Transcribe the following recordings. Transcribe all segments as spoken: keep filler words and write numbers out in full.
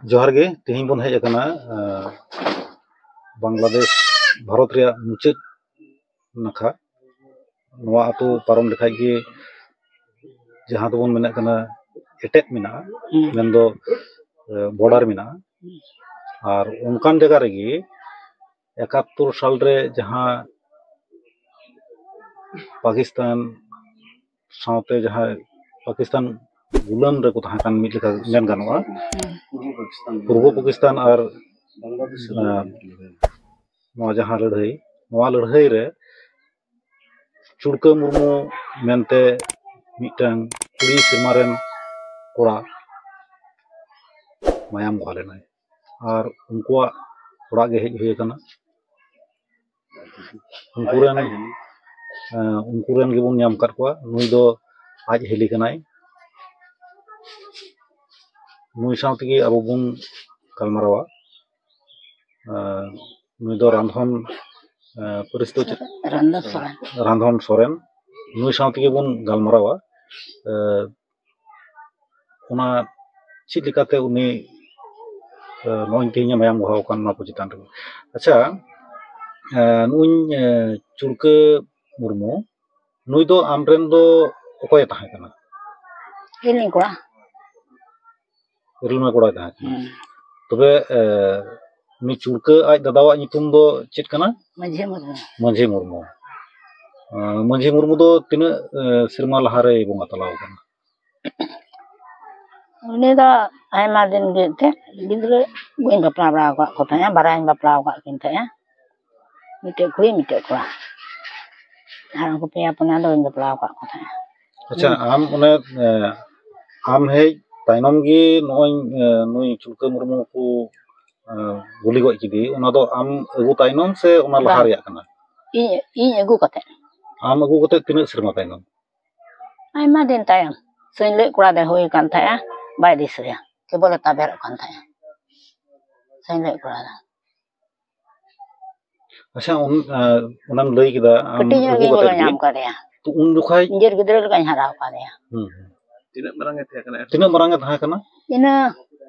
ᱡᱚᱦᱟᱨ ᱜᱮ᱾ ᱛᱮᱦᱮᱧ ᱵᱚᱱ ᱦᱮᱡ ᱟᱠᱟᱱᱟ, ᱟᱸ, ᱵᱟᱝᱞᱟᱫᱮᱥ, ᱵᱷᱟᱨᱚᱛ ᱨᱮᱭᱟᱜ ᱢᱩᱪᱟᱹᱫ ᱱᱟᱠᱷᱟ᱾ ᱱᱚᱣᱟ ᱟᱹᱛᱩ ᱯᱟᱨᱚᱢ ᱞᱮᱠᱷᱟᱡ ᱜᱮ ᱡᱟᱦᱟᱸ ᱫᱚᱵᱚᱱ ᱢᱮᱱᱮᱫ ᱠᱟᱱᱟ ᱮᱴᱮᱫ ᱢᱮᱱᱟᱜᱼᱟ, ᱦᱩᱸ᱾ ᱢᱮᱱᱫᱚ, ᱮ, ᱵᱚᱰᱟᱨ ᱢᱮᱱᱟᱜᱼᱟ᱾ ᱦᱩᱸ᱾ ᱟᱨ ᱚᱱᱠᱟᱱ ᱡᱟᱭᱜᱟ ᱨᱮᱜᱮ ᱮᱠᱟᱛᱛᱳᱨ ᱥᱟᱞ ᱨᱮ ᱡᱟᱦᱟᱸ ᱯᱟᱠᱤᱥᱛᱟᱱ ᱥᱟᱶᱛᱮ ᱡᱟᱦᱟᱸ ᱯᱟᱠᱤᱥᱛᱟᱱ ᱜᱩᱞᱟᱹᱢ ᱨᱮᱠᱚ ᱛᱟᱦᱮᱸ ᱠᱟᱱ ᱢᱤᱫ ᱞᱮᱠᱟ ᱢᱮᱱ ᱜᱟᱱᱚᱜᱼᱟ, ᱯᱩᱨᱵᱚ ᱯᱟᱠᱤᱥᱛᱟᱱ ᱟᱨ, ᱟᱸ, ᱱᱚᱣᱟ ᱡᱟᱦᱟᱸ ᱞᱟᱹᱲᱦᱟᱹᱭ, ᱱᱚᱣᱟ ᱞᱟᱹᱲᱦᱟᱹᱭ ᱨᱮ ᱪᱩᱲᱠᱟᱹ ᱢᱩᱨᱢᱩ ᱢᱮᱱᱛᱮ ᱢᱤᱫᱴᱟᱝ ᱠᱩᱲᱤ ᱥᱮᱨᱢᱟ ᱨᱮᱱ ᱠᱚᱲᱟ ᱢᱟᱭᱟᱢ ᱵᱚᱦᱟ ᱞᱮᱱᱟᱭ᱾ ᱟᱨ ᱩᱱᱠᱩᱣᱟᱜ ᱚᱲᱟᱜ ᱜᱮ ᱦᱮᱡ ᱦᱩᱭ ᱟᱠᱟᱱᱟ᱾ ᱩᱱᱠᱩ ᱨᱮᱱ, ᱮᱸ, ᱩᱱᱠᱩ ᱨᱮᱱ ᱜᱮᱵᱚᱱ ᱧᱟᱢ ᱟᱠᱟᱫ ᱠᱚᱣᱟ᱾ ᱱᱩᱭ ᱫᱚ ᱟᱡ ᱦᱤᱞᱤ ᱠᱟᱱᱟᱭ᱾ ᱱᱩᱭ ᱥᱟᱶ ᱛᱮᱜᱮ ᱟᱵᱚ ᱵᱚᱱ ᱜᱟᱞᱢᱟᱨᱟᱣᱟ᱾ ᱮᱸ, ᱱᱩᱭ ᱫᱚ ᱨᱟᱱᱫᱷᱚᱱ, ᱮᱸ, ᱯᱟᱹᱨᱤᱥ ᱫᱚ ᱪᱮᱫ? ᱨᱟᱱᱫᱷᱚᱱ ᱥᱚᱨᱮᱱ᱾ ᱨᱟᱱᱫᱷᱚᱱ ᱥᱚᱨᱮᱱ᱾ ᱱᱩᱭ ᱥᱟᱶ ᱛᱮᱜᱮ ᱵᱚᱱ ᱜᱟᱞᱢᱟᱨᱟᱣᱟ᱾ ᱮᱸ, ᱚᱱᱟ ᱪᱮᱫ ᱞᱮᱠᱟᱛᱮ ᱩᱱᱤ, ᱮᱸ, ᱱᱚᱜᱼᱚᱭ ᱛᱮᱦᱮᱧ ᱮ ᱢᱟᱭᱟᱢ ᱵᱚᱦᱟᱣ ᱟᱠᱟᱱ ᱱᱚᱣᱟ ᱠᱚ ᱪᱮᱛᱟᱱ ᱨᱮ᱾ ᱟᱪᱪᱷᱟ, ᱮᱸ, ᱱᱩᱭ, ᱮᱸ, ᱪᱩᱲᱠᱟᱹ ᱢᱩᱨᱢᱩ, ᱱᱩᱭ ᱫᱚ ᱟᱢᱨᱮᱱ ᱫᱚ ᱚᱠᱚᱭᱮ ᱛᱟᱦᱮᱸ ᱠᱟᱱᱟ? ᱤᱧᱤᱡ ᱠᱚᱲᱟ᱾ ᱨᱤᱢᱟ ᱠᱚᱲᱟᱭ ᱛᱟᱦᱮᱸ ᱠᱟᱱᱟ᱾ ᱦᱩᱸ᱾ ᱛᱚᱵᱮ, ᱮ, ᱩᱱᱤ ᱪᱩᱲᱠᱟᱹ ᱟᱡ ᱫᱟᱫᱟᱣᱟᱜ ᱧᱩᱛᱩᱢ ᱫᱚ ᱪᱮᱫ ᱠᱟᱱᱟ? ᱢᱟᱹᱡᱷᱤ ᱢᱩᱨᱢᱩ᱾ ᱢᱟᱹᱡᱷᱤ ᱢᱩᱨᱢᱩ᱾ ᱮ, ᱢᱟᱹᱡᱷᱤ ᱢᱩᱨᱢᱩ ᱫᱚ ᱛᱤᱱᱟᱹᱜ, ᱮ, ᱥᱮᱨᱢᱟ ᱞᱟᱦᱟᱨᱮᱭ ᱵᱚᱸᱜᱟ ᱛᱟᱞᱟ ᱟᱠᱟᱱᱟ? ᱩᱱᱤ ᱫᱚ ᱟᱭᱢᱟ ᱫᱤᱱ ᱜᱮ ᱮᱱᱛᱮᱫ ᱜᱤᱫᱽᱨᱟᱹ ᱵᱟᱹᱧ ᱵᱟᱯᱞᱟ ᱵᱟᱲᱟ ᱟᱠᱟᱫ ᱠᱚ ᱛᱟᱦᱮᱸᱫᱼᱟ, ᱵᱟᱨᱭᱟᱧ ᱵᱟᱯᱞᱟ ᱟᱠᱟᱫ ᱠᱤᱱ ᱛᱟᱦᱮᱸᱫᱼᱟ, ᱢᱤᱫᱴᱮᱡ ᱠᱩᱲᱤ, ᱢᱤᱫᱴᱮᱡ ᱠᱚᱲᱟ, ᱟᱨ ᱩᱱᱠᱩ ᱯᱮᱭᱟ ᱯᱩᱱᱭᱟ ᱫᱚ ᱵᱟᱹᱧ ᱵᱟᱯᱞᱟ ᱟᱠᱟᱫ ᱠᱚ ᱛᱟᱦᱮᱸᱫᱼᱟ᱾ ᱟᱪᱪᱷᱟ, ᱦᱩᱸ᱾ ᱟᱢ ᱚᱱᱮ, ᱮ, ᱟᱢ ᱦᱮᱡ ᱛᱟᱭᱱᱚᱢ ᱜᱮ ᱱᱚᱜᱼᱚᱭ, ᱮ, ᱱᱩᱭ ᱪᱩᱲᱠᱟᱹ ᱢᱩᱨᱢᱩ ᱠᱚ, ᱮ, ᱜᱩᱞᱤ ᱜᱚᱡ ᱠᱮᱫᱮ, ᱚᱱᱟ ᱫᱚ ᱟᱢ ᱟᱹᱜᱩ ᱛᱟᱭᱱᱚᱢ ᱥᱮ ᱚᱱᱟ ᱞᱟᱦᱟ ᱵᱟᱝ᱾ ᱨᱮᱭᱟᱜ ᱠᱟᱱᱟ? ᱤᱧ, ᱤᱧ ᱟᱹᱜᱩ ᱠᱟᱛᱮ᱾ ᱟᱢ ᱟᱹᱜᱩ ᱠᱟᱛᱮ ᱛᱤᱱᱟᱹᱜ ᱥᱮᱨᱢᱟ ᱛᱟᱭᱱᱚᱢ? ᱟᱭᱢᱟ ᱫᱤᱱ ᱛᱟᱭᱚᱢ᱾ ᱥᱟᱹᱧᱞᱟᱹᱜ ᱠᱚᱲᱟ ᱫᱚᱭ ᱦᱩᱭ ᱟᱠᱟᱱ ᱛᱟᱦᱮᱸᱜᱼᱟ, ᱵᱟᱭ ᱫᱤᱥᱟᱹᱭᱟ, ᱠᱮᱵᱚᱞᱮ ᱛᱟᱵᱮᱨᱚᱜ ᱠᱟᱱ ᱛᱟᱦᱮᱸᱜᱼᱟ ᱥᱟᱹᱧᱞᱟᱹᱜ ᱠᱚᱲᱟ ᱫᱚ᱾ ᱟᱪᱪᱷᱟ, ᱩᱱ, ᱟ, ᱚᱱᱟᱢ ᱞᱟᱹᱭ ᱠᱮᱫᱟ, ᱟᱢ ᱠᱟᱹᱴᱤᱡ ᱧᱚᱜ ᱟᱹᱜᱩ ᱜᱤᱧ ᱠᱟᱛᱮ ᱵᱚᱞᱚ ᱜᱮ᱾ ᱧᱟᱢ ᱠᱟᱫᱮᱭᱟ᱾ ᱛᱚ ᱩᱱ ᱡᱚᱠᱷᱟᱡ ᱱᱤᱡᱮᱨ ᱜᱤᱫᱽᱨᱟᱹ ᱞᱮᱠᱟᱧ ᱦᱟᱨᱟ ᱟᱠᱟᱫᱮᱭᱟ᱾ ᱦᱩᱸ, ᱦᱩᱸ᱾ ᱛᱤᱱᱟᱹᱜ ᱢᱟᱨᱟᱝ ᱮ ᱛᱟᱦᱮᱸ ᱠᱟᱱᱟ? ᱛᱤᱱᱟᱹᱜ ᱢᱟᱨᱟᱝ ᱮ ᱛᱟᱦᱮᱸ ᱠᱟᱱᱟ? ᱤᱱᱟᱹ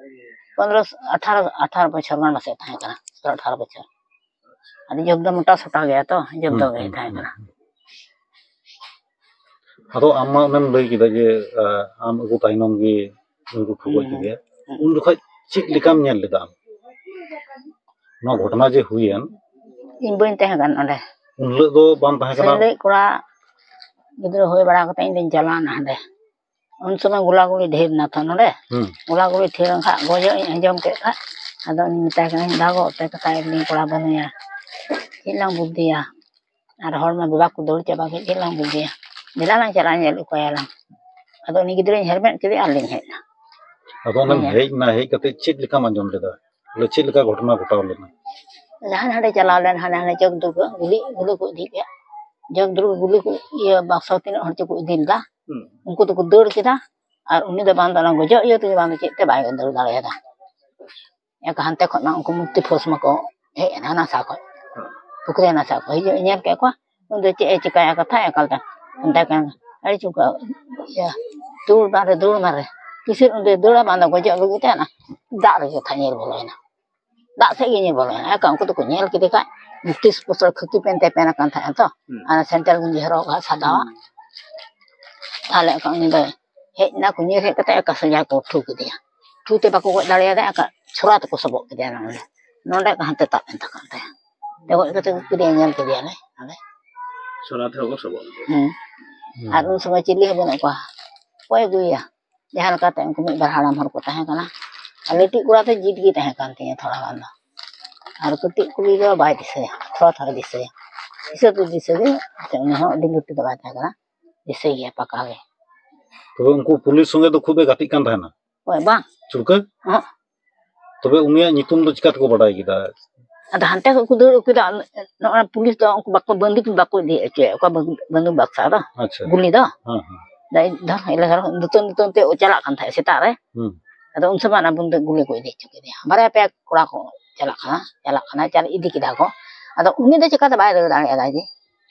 ᱯᱚᱱᱨᱚ, ᱟᱴᱷᱟᱨᱚ, ᱟᱴᱷᱟᱨᱚ ᱵᱚᱪᱷᱚᱨ ᱜᱟᱱ ᱯᱟᱥᱮᱡ ᱛᱟᱦᱮᱸ ᱠᱟᱱᱟ, ᱥᱚᱛᱨᱚ ᱟᱴᱷᱟᱨᱚ ᱵᱚᱪᱷᱚᱨ᱾ ᱟᱹᱰᱤ ᱡᱳᱜᱽ ᱫᱚ ᱢᱚᱴᱟ ᱥᱚᱴᱟ ᱜᱮᱭᱟ ᱛᱚ, ᱡᱳᱜᱽ ᱫᱚ ᱦᱩᱸ, ᱜᱮ ᱦᱩᱸ, ᱛᱟᱦᱮᱸ ᱦᱩᱸ, ᱠᱟᱱᱟ᱾ ᱦᱩᱸ᱾ ᱟᱫᱚ ᱟᱢ ᱢᱟ ᱚᱱᱮᱢ ᱞᱟᱹᱭ ᱠᱮᱫᱟ ᱡᱮ, ᱟᱸ, ᱟᱢ ᱟᱹᱜᱩ ᱛᱟᱭᱱᱚᱢ ᱜᱮ ᱩᱱᱤ ᱠᱚ ᱴᱷᱩᱠᱟᱹ ᱦᱩᱸ, ᱦᱩᱸ᱾ ᱠᱮᱫᱮᱭᱟ᱾ ᱦᱩᱸ᱾ ᱩᱱ ᱡᱚᱠᱷᱚᱡ ᱪᱮᱫ ᱞᱮᱠᱟᱢ ᱧᱮᱞ ᱞᱮᱫᱟ ᱟᱢ? ᱱᱚᱣᱟ ᱜᱷᱚᱴᱚᱱᱟ ᱡᱮ ᱦᱩᱭᱮᱱ᱾ ᱤᱧ ᱵᱟᱹᱧ ᱛᱟᱦᱮᱸ ᱠᱟᱱ ᱚᱸᱰᱮ᱾ ᱩᱱ ᱦᱤᱞᱳᱜ ᱫᱚ ᱵᱟᱢ ᱛᱟᱦᱮᱸ ᱠᱟᱱᱟ? ᱥᱟᱹᱝᱜᱟᱹᱭ ᱠᱚᱲᱟ ᱜᱤᱫᱽᱨᱟᱹ ᱦᱩᱭ ᱵᱟᱲᱟ ᱠᱟᱛᱮ ᱤᱧ ᱫᱚᱧ ᱪᱟᱞᱟᱣᱱᱟ ᱦᱟᱸᱰᱮ᱾ ᱩᱱ ᱥᱚᱢᱚᱭ ᱜᱚᱞᱟᱜᱩᱞᱤ ᱰᱷᱮᱨ ᱮᱱᱟ ᱛᱚ ᱱᱚᱰᱮ᱾ ᱦᱩᱸ᱾ ᱜᱚᱞᱟᱜᱩᱞᱤ ᱰᱷᱮᱨ ᱮᱱ ᱠᱷᱟᱡ ᱜᱚᱡᱚᱜ ᱤᱧ ᱟᱸᱡᱚᱢ ᱠᱮᱫ ᱠᱷᱟᱡ, ᱟᱫᱚ ᱩᱱᱤ ᱢᱮᱛᱟᱭ ᱠᱟᱹᱱᱟᱹᱧ, "ᱫᱟᱜᱚᱜ ᱛᱮ ᱠᱟᱛᱷᱟ ᱮᱢᱱᱤ ᱠᱚᱲᱟ ᱵᱟᱹᱱᱩᱭᱟ, ᱪᱮᱫ ᱞᱟᱝ ᱵᱩᱫᱽᱫᱷᱤᱭᱟ? ᱟᱨ ᱦᱚᱲ ᱢᱟ ᱵᱟᱵᱟ ᱠᱚ ᱫᱟᱹᱲ ᱪᱟᱵᱟ ᱠᱮᱫ, ᱪᱮᱫ ᱞᱟᱝ ᱵᱩᱫᱽᱫᱷᱤᱭᱟ? ᱫᱮᱞᱟ ᱞᱟᱝ ᱪᱟᱞᱟᱜᱼᱟ, ᱧᱮᱞ ᱟᱹᱜᱩ ᱠᱟᱭᱟᱞᱟᱝ᱾" ᱟᱫᱚ ᱩᱱᱤ ᱜᱤᱫᱽᱨᱟᱹᱧ ᱦᱮᱨᱢᱮᱫ ᱠᱮᱫᱮᱭᱟ ᱟᱨ ᱞᱤᱧ ᱦᱮᱡ ᱮᱱᱟ᱾ ᱟᱫᱚ ᱚᱱᱮᱢ ᱦᱮᱸ᱾ ᱦᱮᱡ ᱮᱱᱟ, ᱦᱮᱡ ᱠᱟᱛᱮ ᱪᱮᱫ ᱞᱮᱠᱟᱢ ᱟᱸᱡᱚᱢ ᱞᱮᱫᱟ? ᱵᱚᱞᱮ ᱪᱮᱫ ᱞᱮᱠᱟ ᱜᱷᱚᱴᱚᱱᱟ ᱜᱷᱚᱴᱟᱣ ᱞᱮᱱᱟ? ᱡᱟᱦᱟᱸᱭ ᱦᱟᱸᱰᱮ ᱪᱟᱞᱟᱣ ᱞᱮᱱ, ᱦᱟᱸᱰᱮ, ᱦᱟᱸᱰᱮ ᱡᱚᱜᱽ ᱫᱩᱨᱜᱟᱹ ᱜᱩᱞᱤ, ᱜᱩᱞᱤ ᱠᱚ ᱤᱫᱤ ᱠᱮᱫ᱾ ᱡᱚᱜᱽ ᱫᱩᱨᱜᱟᱹ ᱜᱩᱞᱤ ᱠᱚ, ᱤᱭᱟᱹ, ᱵᱟᱠᱥᱚ ᱛᱤᱱᱟᱹᱜ ᱦᱚᱲ ᱪᱚᱠᱚ ᱤᱫᱤ ᱞᱮᱫᱟ᱾ ᱦᱩᱸ᱾ ᱩᱱᱠᱩ ᱫᱚᱠᱚ ᱫᱟᱹᱲ ᱠᱮᱫᱟ, ᱟᱨ ᱩᱱᱤ ᱫᱚ ᱵᱟᱝ ᱫᱚ ᱚᱱᱟ ᱜᱚᱡᱚᱜ ᱤᱭᱟᱹ ᱛᱮᱜᱮ ᱵᱟᱝ ᱫᱚ ᱪᱮᱫ ᱛᱮ ᱵᱟᱭ ᱫᱟᱹᱲ ᱫᱟᱲᱮᱭᱟᱫᱟ᱾ ᱮᱠ ᱦᱟᱱᱛᱮ ᱠᱷᱚᱱ ᱢᱟ ᱩᱱᱠᱩ ᱢᱩᱠᱛᱤ ᱯᱷᱳᱨᱥ ᱢᱟᱠᱚ ᱦᱮᱡ ᱮᱱᱟ ᱦᱟᱱᱟ ᱥᱟ ᱠᱷᱚᱱ᱾ ᱦᱩᱸ᱾ ᱯᱩᱠᱷᱨᱤ ᱦᱟᱱᱟ ᱥᱟ ᱠᱷᱚᱱ ᱦᱤᱡᱩᱜ, ᱧᱮᱞ ᱠᱮᱫ ᱠᱚᱣᱟ, ᱩᱱᱤ ᱫᱚ ᱪᱮᱫ ᱮ ᱪᱤᱠᱟᱹᱭᱟ ᱠᱟᱛᱷᱟ ᱮᱠᱟᱞ ᱛᱮ ᱚᱱᱛᱮ ᱠᱟᱱ ᱟᱹᱰᱤ ᱪᱩᱠᱟ ᱤᱭᱟᱹ, ᱫᱟᱹᱲ ᱢᱟᱨᱮ, ᱫᱟᱹᱲ ᱢᱟᱨᱮ᱾ ᱠᱤᱥᱤᱨ ᱩᱱᱤ ᱫᱚᱭ ᱫᱟᱹᱲᱟ ᱵᱟᱝ ᱫᱚ ᱜᱚᱡᱚᱜ ᱞᱟᱹᱜᱤᱫ ᱛᱮ ᱚᱱᱟ ᱫᱟᱜ ᱨᱮᱜᱮ ᱛᱷᱟᱭ ᱧᱤᱨ ᱵᱚᱞᱚᱭᱮᱱᱟ᱾ ᱫᱟᱜ ᱥᱮᱫ ᱜᱮ ᱧᱤᱨ ᱵᱚᱞᱚᱭᱮᱱᱟ᱾ ᱮᱱᱠᱷᱟᱱ ᱩᱱᱠᱩ ᱫᱚᱠᱚ ᱧᱮᱞ ᱠᱮᱫᱮ ᱠᱷᱟᱡ ᱢᱩᱠᱛᱤ ᱯᱚᱥᱚᱨ ᱠᱷᱟᱹᱠᱤ ᱯᱮᱱ ᱛᱮ ᱯᱮᱱ ᱟᱠᱟᱱ ᱛᱟᱦᱮᱸᱜᱼᱟ ᱛᱚ᱾ ᱦᱩᱸ᱾ ᱟᱨ ᱥᱮᱱᱴᱟᱨ ᱜᱮᱧᱡᱤ ᱦᱚᱨᱚᱜ ᱟᱠᱟᱫ ᱥᱟᱫᱟᱣᱟᱜ᱾ ᱦᱩᱸ᱾ ᱛᱟᱦᱞᱮ ᱮᱱᱠᱷᱟᱱ ᱩᱱᱤ ᱫᱚᱭ ᱦᱮᱡ ᱮᱱᱟ, ᱠᱚ ᱧᱤᱨ ᱦᱮᱡ ᱠᱟᱛᱮ ᱮᱠᱟ ᱥᱚᱡᱟ ᱠᱚ ᱴᱷᱩ ᱠᱮᱫᱮᱭᱟ᱾ ᱴᱷᱩ ᱛᱮ ᱵᱟᱠᱚ ᱜᱚᱡ ᱫᱟᱲᱮᱭᱟᱫᱮᱭᱟ, ᱮᱠᱟ ᱪᱷᱚᱨᱟ ᱛᱮᱠᱚ ᱥᱚᱵᱚᱜ ᱠᱮᱫᱮᱭᱟ ᱱᱚᱰᱮ᱾ ᱱᱚᱰᱮ ᱦᱟᱱᱛᱮ ᱛᱟᱵ ᱮᱱ ᱛᱟᱠᱚ ᱛᱟᱭᱟ᱾ ᱛᱮ ᱜᱚᱡ ᱠᱟᱛᱮ ᱠᱚ ᱠᱮᱫᱮᱭᱟ, ᱧᱮᱞ ᱠᱮᱫᱮᱭᱟᱞᱮ ᱟᱞᱮ᱾ ᱪᱷᱚᱨᱟ ᱛᱮᱦᱚᱸ ᱠᱚ ᱥᱚᱵᱚᱜ ᱠᱮᱫᱮᱭᱟ᱾ ᱦᱩᱸ᱾ ᱦᱩᱸ᱾ ᱟᱨ ᱩᱱ ᱥᱚᱢᱚᱭ ᱪᱤᱞᱤ ᱦᱚᱸ ᱵᱟᱹᱱᱩᱜ ᱠᱚᱣᱟ᱾ ᱚᱠᱚᱭ ᱟᱹᱜᱩᱭᱮᱭᱟ? ᱡᱟᱦᱟᱸ ᱞᱮᱠᱟᱛᱮ ᱩᱱᱠᱩ ᱢᱤᱫ ᱵᱟᱨ ᱦᱟᱲᱟᱢ ᱦᱚᱲ ᱠᱚ ᱛᱟᱦᱮᱸ ᱠᱟᱱᱟ᱾ ᱟᱨ ᱞᱟᱹᱴᱩ ᱠᱚᱲᱟ ᱫᱚ ᱡᱤᱛ ᱜᱮ ᱛᱟᱦᱮᱸ ᱠᱟᱱ ᱛᱤᱧᱟᱹ ᱛᱷᱚᱲᱟ ᱜᱟᱱ ᱫᱚ᱾ ᱟᱨ ᱠᱟᱹᱴᱤᱡ ᱠᱩᱲᱤ ᱫᱚ ᱵᱟᱭ ᱫᱤᱥᱟᱹᱭᱟ, ᱛᱷᱚᱲᱟ ᱛᱷᱚᱲᱟ ᱫᱤᱥᱟᱹᱭᱟ᱾ ᱫᱤᱥᱟᱹ ᱫᱚ ᱫᱤᱥᱟᱹ ᱜᱮ, ᱮᱱᱛᱮ ᱩᱱᱤ ᱦᱚᱸ ᱟᱹᱰᱤ ᱞᱟᱹᱴᱩ ᱫᱚ ᱵᱟᱭ ᱛᱟᱦᱮᱸ ᱠᱟᱱᱟ, ᱫᱤᱥᱟᱹᱭ ᱜᱮᱭᱟ ᱯᱟᱠᱟ ᱜᱮ᱾ ᱛᱚᱵᱮ ᱩᱱᱠᱩ ᱯᱩᱞᱤᱥ ᱥᱚᱸᱜᱮ ᱫᱚ ᱠᱷᱩᱵ ᱮ ᱜᱟᱛᱮᱜ ᱠᱟᱱ ᱛᱟᱦᱮᱱᱟ? ᱦᱳᱭ, ᱵᱟᱝ᱾ ᱪᱩᱲᱠᱟᱹ? ᱦᱚᱸ᱾ ᱛᱚᱵᱮ ᱩᱱᱤᱭᱟᱜ ᱧᱩᱛᱩᱢ ᱫᱚ ᱪᱤᱠᱟ ᱛᱮᱠᱚ ᱵᱟᱰᱟᱭ ᱠᱮᱫᱟ? ᱟᱫᱚ ᱦᱟᱱᱛᱮ ᱠᱷᱚᱡ ᱠᱚ ᱫᱟᱹᱲ ᱟᱹᱜᱩ ᱠᱮᱫᱟ, ᱱᱚᱜᱼᱚᱭ ᱯᱩᱞᱤᱥ ᱫᱚ ᱩᱱᱠᱩ ᱵᱟᱠᱚ, ᱵᱟᱹᱱᱫᱩᱠ ᱵᱟᱠᱚ ᱤᱫᱤ ᱦᱚᱪᱚᱭᱟ, ᱚᱠᱟ ᱵᱟᱹᱱ-, ᱵᱟᱹᱱᱫᱩᱠ ᱵᱟᱠᱥᱟ ᱫᱚ, ᱟᱪᱪᱷᱟ᱾ ᱜᱩᱞᱤ ᱫᱚ᱾ ᱦᱮᱸ, ᱦᱮᱸ᱾ ᱫᱟᱹᱭ ᱫᱷᱚᱨ ᱮᱞᱟᱠᱟ ᱨᱮ ᱫᱩᱛᱟᱹᱱ ᱫᱩᱛᱟᱹᱱ ᱛᱮ ᱪᱟᱞᱟᱜ ᱠᱟᱱ ᱛᱟᱦᱮᱸᱫ ᱥᱮᱛᱟᱜ ᱨᱮ᱾ ᱦᱩᱸ᱾ ᱟᱫᱚ ᱩᱱ ᱥᱚᱢᱚᱭ ᱚᱱᱟ ᱵᱚᱱᱫᱩᱠ ᱜᱩᱞᱤ ᱠᱚ ᱤᱫᱤ ᱦᱚᱪᱚ ᱠᱮᱫᱮᱭᱟ᱾ ᱵᱟᱨᱭᱟ ᱯᱮᱭᱟ ᱠᱚᱲᱟ ᱠᱚ ᱪᱟᱞᱟᱜ ᱠᱟᱱᱟ, ᱪᱟᱞᱟᱜ ᱠᱟᱱᱟ, ᱪᱟᱞ ᱤᱫᱤ ᱠᱮᱫᱟ ᱠᱚ᱾ ᱟᱫᱚ ᱩᱱᱤ ᱫᱚ ᱪᱤᱠᱟᱹᱛᱮ ᱵᱟᱭ ᱫᱟᱹᱲ ᱫᱟᱲᱮᱭᱟᱫᱟ ᱡᱮ?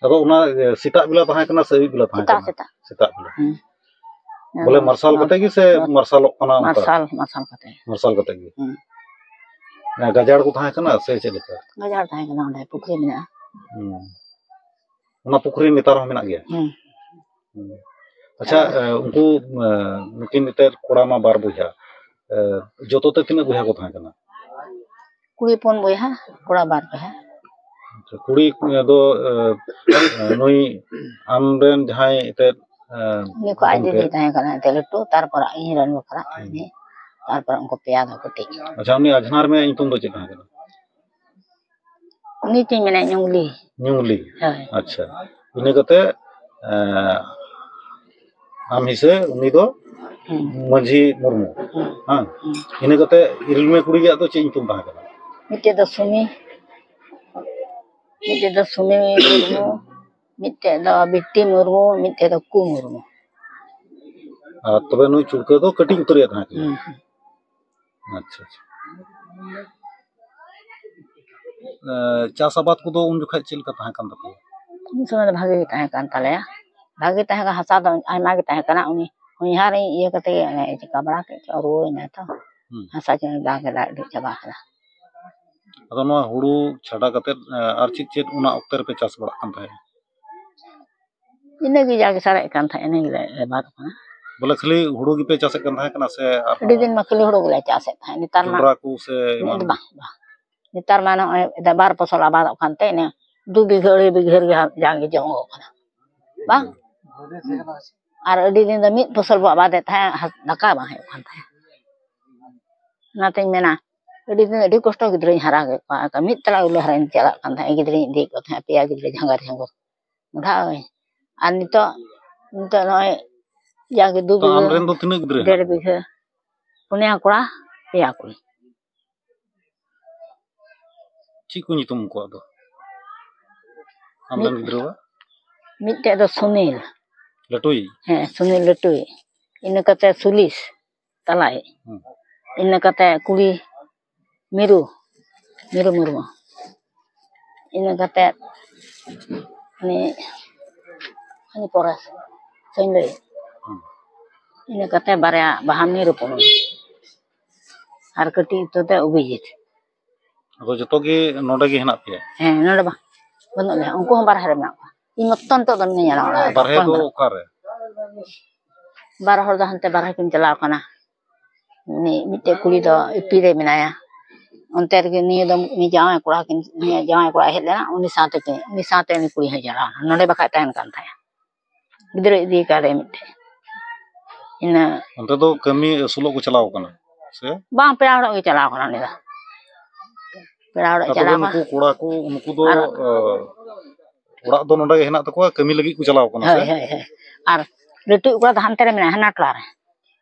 ᱟᱫᱚ ᱚᱱᱟ, ᱮ, ᱥᱮᱛᱟᱜ ᱵᱮᱞᱟ ᱛᱟᱦᱮᱸ ᱠᱟᱱᱟ ᱥᱮ ᱟᱹᱭᱩᱵ ᱵᱮᱞᱟ ᱛᱟᱦᱮᱸ ᱥᱮᱛᱟᱜ, ᱠᱟᱱᱟ? ᱥᱮᱛᱟᱜ᱾ ᱥᱮᱛᱟᱜ ᱵᱮᱞᱟ᱾ ᱦᱩᱸ᱾ ᱵᱚᱞᱮ ᱢᱟᱨᱥᱟᱞ ᱠᱟᱛᱮ ᱜᱮ ᱥᱮ ᱢᱟᱨᱥᱟᱞᱚᱜ ᱠᱟᱱᱟ ᱚᱱᱠᱟ? ᱢᱟᱨᱥᱟᱞ, ᱢᱟᱨᱥᱟᱞ ᱠᱟᱛᱮ᱾ ᱢᱟᱨᱥᱟᱞ ᱠᱟᱛᱮ ᱜᱮ᱾ ᱦᱩᱸ᱾ ᱦᱮᱸ, ᱜᱟᱡᱟᱲ ᱠᱚ ᱛᱟᱦᱮᱸ ᱠᱟᱱᱟ ᱥᱮ ᱪᱮᱫ ᱞᱮᱠᱟ? ᱜᱟᱡᱟᱲ ᱛᱟᱦᱮᱸ ᱠᱟᱱᱟ, ᱚᱸᱰᱮ ᱯᱩᱠᱷᱨᱤ ᱢᱮᱱᱟᱜᱼᱟ᱾ ᱦᱩᱸ᱾ ᱚᱱᱟ ᱯᱩᱠᱷᱨᱤ ᱱᱮᱛᱟᱨ ᱦᱚᱸ ᱢᱮᱱᱟᱜ ᱜᱮᱭᱟ? ᱦᱩᱸ᱾ ᱦᱩᱸ᱾ ᱟᱪᱪᱷᱟ, ᱮ, ᱩᱱᱠᱩ, ᱮ, ᱱᱩᱠᱤᱱ ᱮᱱᱛᱮᱫ ᱠᱚᱲᱟ ᱢᱟ ᱵᱟᱨ ᱵᱚᱭᱦᱟ, ᱮ, ᱡᱚᱛᱚ ᱛᱮ ᱛᱤᱱᱟᱹᱜ ᱵᱚᱭᱦᱟ ᱠᱚ ᱛᱟᱦᱮᱸ ᱠᱟᱱᱟ? ᱠᱩᱲᱤ ᱯᱩᱱ ᱵᱚᱭᱦᱟ, ᱠᱚᱲᱟ ᱵᱟᱨ ᱵᱚᱭᱦᱟ᱾ ᱟᱪᱪᱷᱟ, ᱠᱩᱲᱤ ᱫᱚ, ᱮ, ᱮ, ᱱᱩᱭ ᱟᱢᱨᱮᱱ ᱡᱟᱦᱟᱸᱭ ᱮᱱᱛᱮᱫ, ᱮ, ᱩᱱᱤ ᱠᱚ ᱟᱡ ᱜᱚᱢᱠᱮ? ᱫᱤᱫᱤ ᱛᱟᱦᱮᱸ ᱠᱟᱱᱟ ᱮᱱᱛᱮᱫ ᱞᱟᱹᱴᱩ, ᱛᱟᱨᱯᱚᱨ ᱤᱧ ᱨᱮᱱ ᱵᱟᱠᱷᱨᱟ ᱦᱩᱸ᱾ ᱩᱱᱤ, ᱛᱟᱨᱯᱚᱨ ᱩᱱᱠᱩ ᱯᱮᱭᱟ ᱫᱚ ᱠᱟᱹᱴᱤᱡ᱾ ᱟᱪᱪᱷᱟ, ᱩᱱᱤ ᱟᱡᱷᱱᱟᱨ ᱢᱮ ᱧᱩᱛᱩᱢ ᱫᱚ ᱪᱮᱫ ᱛᱟᱦᱮᱸ ᱠᱟᱱᱟ? ᱩᱱᱤ ᱛᱤᱧ ᱢᱮᱱᱟ ᱧᱩᱝᱞᱤ᱾ ᱧᱩᱝᱞᱤ? ᱦᱳᱭ᱾ ᱟᱪᱪᱷᱟ, ᱤᱱᱟᱹ ᱠᱟᱛᱮ, ᱮ, ᱟᱢ ᱦᱤᱥᱟᱹ ᱩᱱᱤ ᱫᱚ ᱦᱩᱸ᱾ ᱢᱟᱹᱡᱷᱤ ᱢᱩᱨᱢᱩ᱾ ᱦᱩᱸ᱾ ᱦᱮᱸ? ᱦᱩᱸ᱾ ᱤᱱᱟᱹ ᱠᱟᱛᱮ ᱤᱨᱤᱞ ᱢᱮ ᱠᱩᱲᱤᱭᱟᱜ ᱫᱚ ᱪᱮᱫ ᱧᱩᱛᱩᱢ ᱛᱟᱦᱮᱸ ᱠᱟᱱᱟ? ᱢᱤᱫᱴᱮᱡ ᱫᱚ ᱥᱩᱢᱤ, ᱢᱤᱫᱴᱮᱡ ᱫᱚ ᱥᱩᱢᱤ ᱢᱩᱨᱢᱩ, ᱢᱤᱫᱴᱮᱡ ᱫᱚ ᱵᱤᱴᱤ ᱢᱩᱨᱢᱩ, ᱢᱤᱫᱴᱮᱡ ᱫᱚ ᱠᱩ ᱢᱩᱨᱢᱩ᱾ ᱟᱨ ᱛᱚᱵᱮ ᱱᱩᱭ ᱪᱩᱲᱠᱟᱹ ᱫᱚ ᱠᱟᱹᱴᱤᱡ ᱩᱛᱟᱹᱨᱤᱡ ᱛᱟᱦᱮᱸ ᱠᱟᱱᱟ? ᱦᱩᱸ, ᱦᱩᱸ᱾ ᱟᱪᱪᱷᱟ, ᱟᱪᱪᱷᱟ᱾ ᱮ, ᱪᱟᱥ ᱟᱵᱟᱫ ᱠᱚᱫᱚ ᱩᱱ ᱡᱚᱠᱷᱟᱡ ᱪᱮᱫ ᱞᱮᱠᱟ ᱛᱟᱦᱮᱸ ᱠᱟᱱ ᱛᱟᱯᱮᱭᱟ? ᱩᱱ ᱥᱚᱢᱚᱭ ᱫᱚ ᱵᱷᱟᱜᱮ ᱜᱮ ᱛᱟᱦᱮᱸ ᱠᱟᱱ ᱛᱟᱞᱮᱭᱟ᱾ ᱵᱷᱟᱜᱮ ᱛᱟᱦᱮᱸ ᱠᱟᱱᱟ, ᱦᱟᱥᱟ ᱫᱚ ᱟᱭᱢᱟ ᱜᱮ ᱛᱟᱦᱮᱸ ᱠᱟᱱᱟ᱾ ᱩᱱᱤ ᱦᱚᱧᱦᱟᱨᱤᱧ ᱤᱭᱟᱹ ᱠᱟᱛᱮ ᱜᱮ ᱚᱱᱮ ᱪᱤᱠᱟ ᱵᱟᱲᱟ ᱠᱮᱫ ᱪᱚ, ᱨᱩᱣᱟᱹᱭᱮᱱᱟᱭ ᱛᱚ᱾ ᱦᱩᱸ᱾ ᱦᱟᱥᱟ ᱪᱮ ᱫᱟᱜ ᱮᱫᱟ, ᱟᱹᱰᱤ ᱪᱟᱵᱟ ᱠᱮᱫᱟ᱾ ᱟᱫᱚ ᱱᱚᱣᱟ ᱦᱩᱲᱩ ᱪᱷᱟᱰᱟ ᱠᱟᱛᱮᱫ, ᱮ, ᱟᱨ ᱪᱮᱫ ᱪᱮᱫ ᱚᱱᱟ ᱚᱠᱛᱮ ᱨᱮᱯᱮ ᱪᱟᱥ ᱵᱟᱲᱟᱜ ᱠᱟᱱ ᱛᱟᱦᱮᱸᱫ? ᱤᱱᱟᱹ ᱜᱮ ᱡᱟᱜᱮ ᱥᱟᱨᱮᱡ ᱠᱟᱱ ᱛᱟᱦᱮᱸᱫ, ᱤᱱᱟᱹ ᱜᱮᱞᱮ ᱮᱢᱟᱫ ᱠᱟᱱᱟ᱾ ᱵᱚᱞᱮ ᱠᱷᱟᱹᱞᱤ ᱦᱩᱲᱩ ᱜᱮᱯᱮ ᱪᱟᱥᱮᱫ ᱠᱟᱱ ᱛᱟᱦᱮᱸ ᱠᱟᱱᱟ ᱥᱮ ᱟᱨᱦᱚᱸ ᱟᱹᱰᱤ ᱫᱤᱱ ᱢᱟ ᱠᱷᱟᱹᱞᱤ ᱦᱩᱲᱩ ᱜᱮᱞᱮ ᱪᱟᱥᱮᱫ ᱛᱟᱦᱮᱸᱫ, ᱱᱮᱛᱟᱨ ᱢᱟ ᱡᱚᱱᱰᱨᱟ ᱠᱚ ᱥᱮ ᱮᱢᱟᱱ? ᱵᱟᱝ, ᱵᱟᱝ᱾ ᱱᱮᱛᱟᱨ ᱢᱟ ᱱᱚᱜᱼᱚᱭ ᱵᱟᱨ ᱯᱷᱚᱥᱚᱞ ᱟᱵᱟᱫᱚᱜ ᱠᱟᱱᱛᱮ, ᱤᱱᱟᱹ ᱫᱩ ᱵᱤᱜᱷᱟᱹ, ᱟᱹᱲᱟᱹᱭ ᱵᱤᱜᱷᱟᱹ ᱨᱮᱜᱮ ᱦᱟᱸᱜ ᱡᱟᱜᱮ ᱡᱚᱝᱚᱜ ᱠᱟᱱᱟ᱾ ᱵᱟᱝ? ᱟᱨ ᱟᱹᱰᱤ ᱫᱤᱱ ᱫᱚ ᱢᱤᱫ ᱯᱷᱚᱥᱚᱞ ᱵᱚ ᱟᱵᱟᱫᱮᱫ ᱛᱟᱦᱮᱸᱫ, ᱦᱟ-, ᱫᱟᱠᱟ ᱵᱟᱝ ᱦᱩᱭᱩᱜ ᱠᱟᱱ ᱛᱟᱦᱮᱸᱫ᱾ ᱚᱱᱟᱛᱤᱧ ᱢᱮᱱᱟ, ᱟᱹᱰᱤ ᱫᱤᱱ ᱟᱹᱰᱤ ᱠᱚᱥᱴᱚ ᱜᱤᱫᱽᱨᱟᱹᱧ ᱦᱟᱨᱟ ᱠᱮᱫ ᱠᱚᱣᱟ᱾ ᱢᱤᱫ ᱛᱟᱞᱟ ᱩᱞᱟᱹ ᱦᱟᱨᱟᱧ ᱪᱟᱞᱟᱜ ᱠᱟᱱ ᱛᱟᱦᱮᱸᱫ, ᱜᱤᱫᱽᱨᱟᱹᱧ ᱤᱫᱤᱭᱮᱫ ᱠᱚ ᱛᱟᱦᱮᱸᱫ, ᱯᱮᱭᱟ ᱜᱤᱫᱽᱨᱟᱹ ᱡᱷᱟᱸᱜᱟᱨ ᱡᱷᱟᱸᱜᱚᱨ᱾ ᱵᱩᱰᱷᱟᱜ ᱟᱹᱧ᱾ ᱟᱨ ᱱᱤᱛᱚᱜ, ᱱᱤᱛᱚᱜ ᱱᱚᱜᱼᱚᱭ ᱡᱟᱜᱮ ᱫᱩ ᱛᱚ, ᱵᱤᱜᱷᱟᱹ, ᱟᱢᱨᱮᱱ ᱫᱚ ᱛᱤᱱᱟᱹᱜ ᱜᱤᱫᱽᱨᱟᱹ ᱰᱮᱲ ᱦᱮᱱᱟᱜ ᱠᱚᱣᱟ? ᱵᱤᱜᱷᱟᱹ, ᱯᱩᱱᱭᱟ ᱠᱚᱲᱟ, ᱯᱮᱭᱟ ᱠᱩᱲᱤ᱾ ᱪᱮᱫ ᱠᱚ ᱧᱩᱛᱩᱢ ᱩᱱᱠᱩᱣᱟᱜ ᱫᱚ? ᱟᱢᱨᱮᱱ ᱢᱤᱫ-, ᱜᱤᱫᱽᱨᱟᱹᱣᱟᱜ? ᱢᱤᱫᱴᱮᱡ ᱫᱚ ᱥᱩᱱᱤᱞ᱾ ᱞᱟᱹᱴᱩᱭᱤᱡ? ᱦᱮᱸ, ᱥᱩᱱᱤᱞ ᱞᱟᱹᱴᱩᱭᱤᱡ᱾ ᱤᱱᱟᱹ ᱠᱟᱛᱮ ᱥᱩᱞᱤᱥ ᱛᱟᱞᱟᱭᱤᱡ᱾ ᱦᱩᱸ᱾ ᱤᱱᱟᱹ ᱠᱟᱛᱮ ᱠᱩᱲᱤ ᱢᱤᱨᱩ, ᱢᱤᱨᱩ ᱢᱩᱨᱢᱩ᱾ ᱤᱱᱟᱹ ᱠᱟᱛᱮ ᱩᱱᱤ, ᱩᱱᱤ ᱯᱚᱨᱮ ᱥᱮᱧ ᱞᱟᱹᱭ᱾ ᱦᱩᱸ᱾ ᱤᱱᱟᱹ ᱠᱟᱛᱮ ᱵᱟᱨᱭᱟ ᱵᱟᱦᱟᱢᱱᱤ ᱨᱩᱯᱚᱢᱚᱱᱤ ᱟᱨ ᱠᱟᱹᱴᱤᱡ ᱩᱛᱟᱹᱨ ᱛᱮ ᱚᱵᱷᱤᱡᱤᱛ᱾ ᱟᱫᱚ ᱡᱚᱛᱚ ᱜᱮ ᱱᱚᱰᱮ ᱜᱮ ᱦᱮᱱᱟᱜ ᱯᱮᱭᱟ? ᱦᱮᱸ, ᱱᱚᱰᱮ ᱵᱟᱝ, ᱵᱟᱹᱱᱩᱜ ᱞᱮᱭᱟ᱾ ᱩᱱᱠᱩ ᱦᱚᱸ ᱵᱟᱨᱦᱮ ᱨᱮ ᱢᱮᱱᱟᱜ ᱠᱚᱣᱟ᱾ ᱤᱧ ᱢᱚᱛᱚ ᱱᱤᱛᱚᱜ ᱫᱚ ᱢᱤᱱᱟᱹᱧᱟ ᱱᱚᱰᱮ᱾ ᱵᱟᱨᱦᱮ ᱫᱚ ᱚᱠᱚᱭ ᱦᱚᱸ ᱵᱟᱹᱱᱩᱜ᱾ ᱚᱠᱟᱨᱮ? ᱵᱟᱨ ᱦᱚᱲ ᱫᱚ ᱦᱟᱱᱛᱮ ᱵᱟᱨᱦᱮ ᱠᱤᱱ ᱪᱟᱞᱟᱣ ᱠᱟᱱᱟ᱾ ᱩᱱᱤ ᱢᱤᱫᱴᱮᱡ ᱠᱩᱲᱤ ᱫᱚ ᱤᱯᱤ ᱨᱮ ᱢᱮᱱᱟᱭᱟ, ᱚᱱᱛᱮ ᱨᱮᱜᱮ ᱱᱤᱭᱟᱹ ᱫᱚ ᱩᱱᱤ ᱡᱟᱶᱟᱭ ᱠᱚᱲᱟ ᱠᱤᱱ, ᱩᱱᱤᱭᱟᱜ ᱡᱟᱶᱟᱭ ᱠᱚᱲᱟ ᱦᱮᱡ ᱞᱮᱱᱟ, ᱩᱱᱤ ᱥᱟᱶᱛᱮ ᱠᱤᱱ, ᱩᱱᱤ ᱥᱟᱶᱛᱮ ᱩᱱᱤ ᱠᱩᱲᱤ ᱦᱚᱸᱭ ᱪᱟᱞᱟᱣ ᱮᱱᱟ᱾ ᱱᱚᱰᱮ ᱵᱟᱠᱷᱟᱡ ᱛᱟᱦᱮᱱ ᱠᱟᱱ ᱛᱟᱦᱮᱸᱫ, ᱜᱤᱫᱽᱨᱟᱹ ᱤᱫᱤ ᱠᱟᱫᱮ ᱢᱤᱫᱴᱮᱡ᱾ ᱤᱱᱟᱹ ᱚᱱᱛᱮ ᱫᱚ ᱠᱟᱹᱢᱤ ᱟᱹᱥᱩᱞᱚᱜ ᱠᱚ ᱪᱟᱞᱟᱣ ᱠᱟᱱᱟ ᱥᱮ? ᱵᱟᱝ, ᱯᱮᱲᱟ ᱦᱚᱲᱚᱜ ᱜᱮ ᱪᱟᱞᱟᱣ ᱠᱟᱱᱟ ᱩᱱᱤ ᱫᱚ᱾ ᱯᱮᱲᱟ ᱦᱚᱲᱚᱜ ᱟᱨ ᱛᱚᱵᱮ ᱪᱟᱞᱟᱣ ᱠᱟᱱᱟ᱾ ᱱᱩᱠᱩ ᱠᱚᱲᱟ ᱠᱚ, ᱩᱱᱠᱩ ᱫᱚ, ᱟᱨ ᱮ, ᱚᱲᱟᱜ ᱫᱚ ᱱᱚᱰᱮ ᱜᱮ ᱦᱮᱱᱟᱜ ᱛᱟᱠᱚᱣᱟ, ᱠᱟᱹᱢᱤ ᱞᱟᱹᱜᱤᱫ ᱠᱚ ᱪᱟᱞᱟᱣ ᱠᱟᱱᱟ ᱥᱮ? ᱦᱳᱭ, ᱦᱳᱭ, ᱦᱳᱭ᱾ ᱟᱨ ᱞᱟᱹᱴᱩ ᱠᱚᱲᱟ ᱫᱚ ᱦᱟᱱᱛᱮ ᱨᱮ ᱢᱮᱱᱟᱭᱟ, ᱦᱟᱱᱟ ᱴᱚᱞᱟ ᱨᱮ᱾